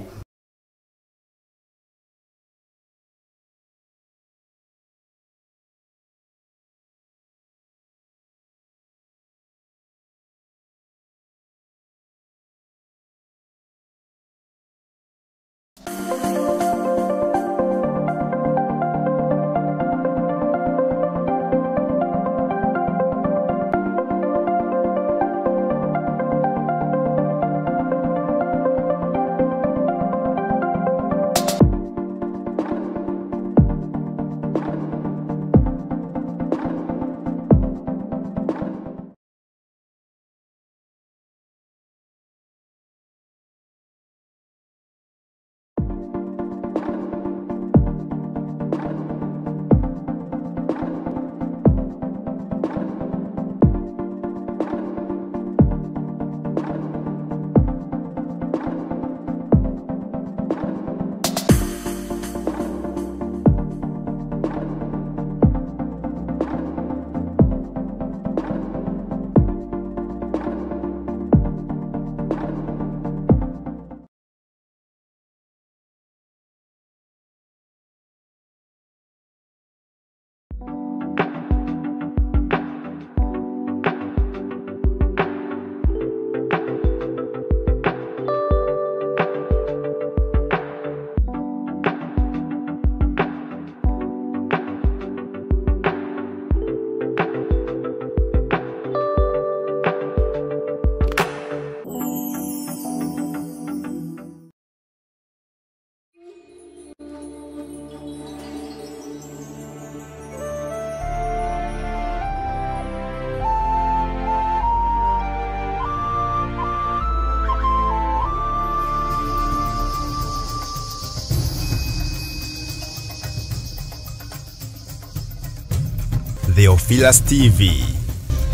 [SPEAKER 1] Theophilus TV,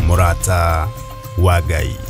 [SPEAKER 1] mũrata wa Ngai.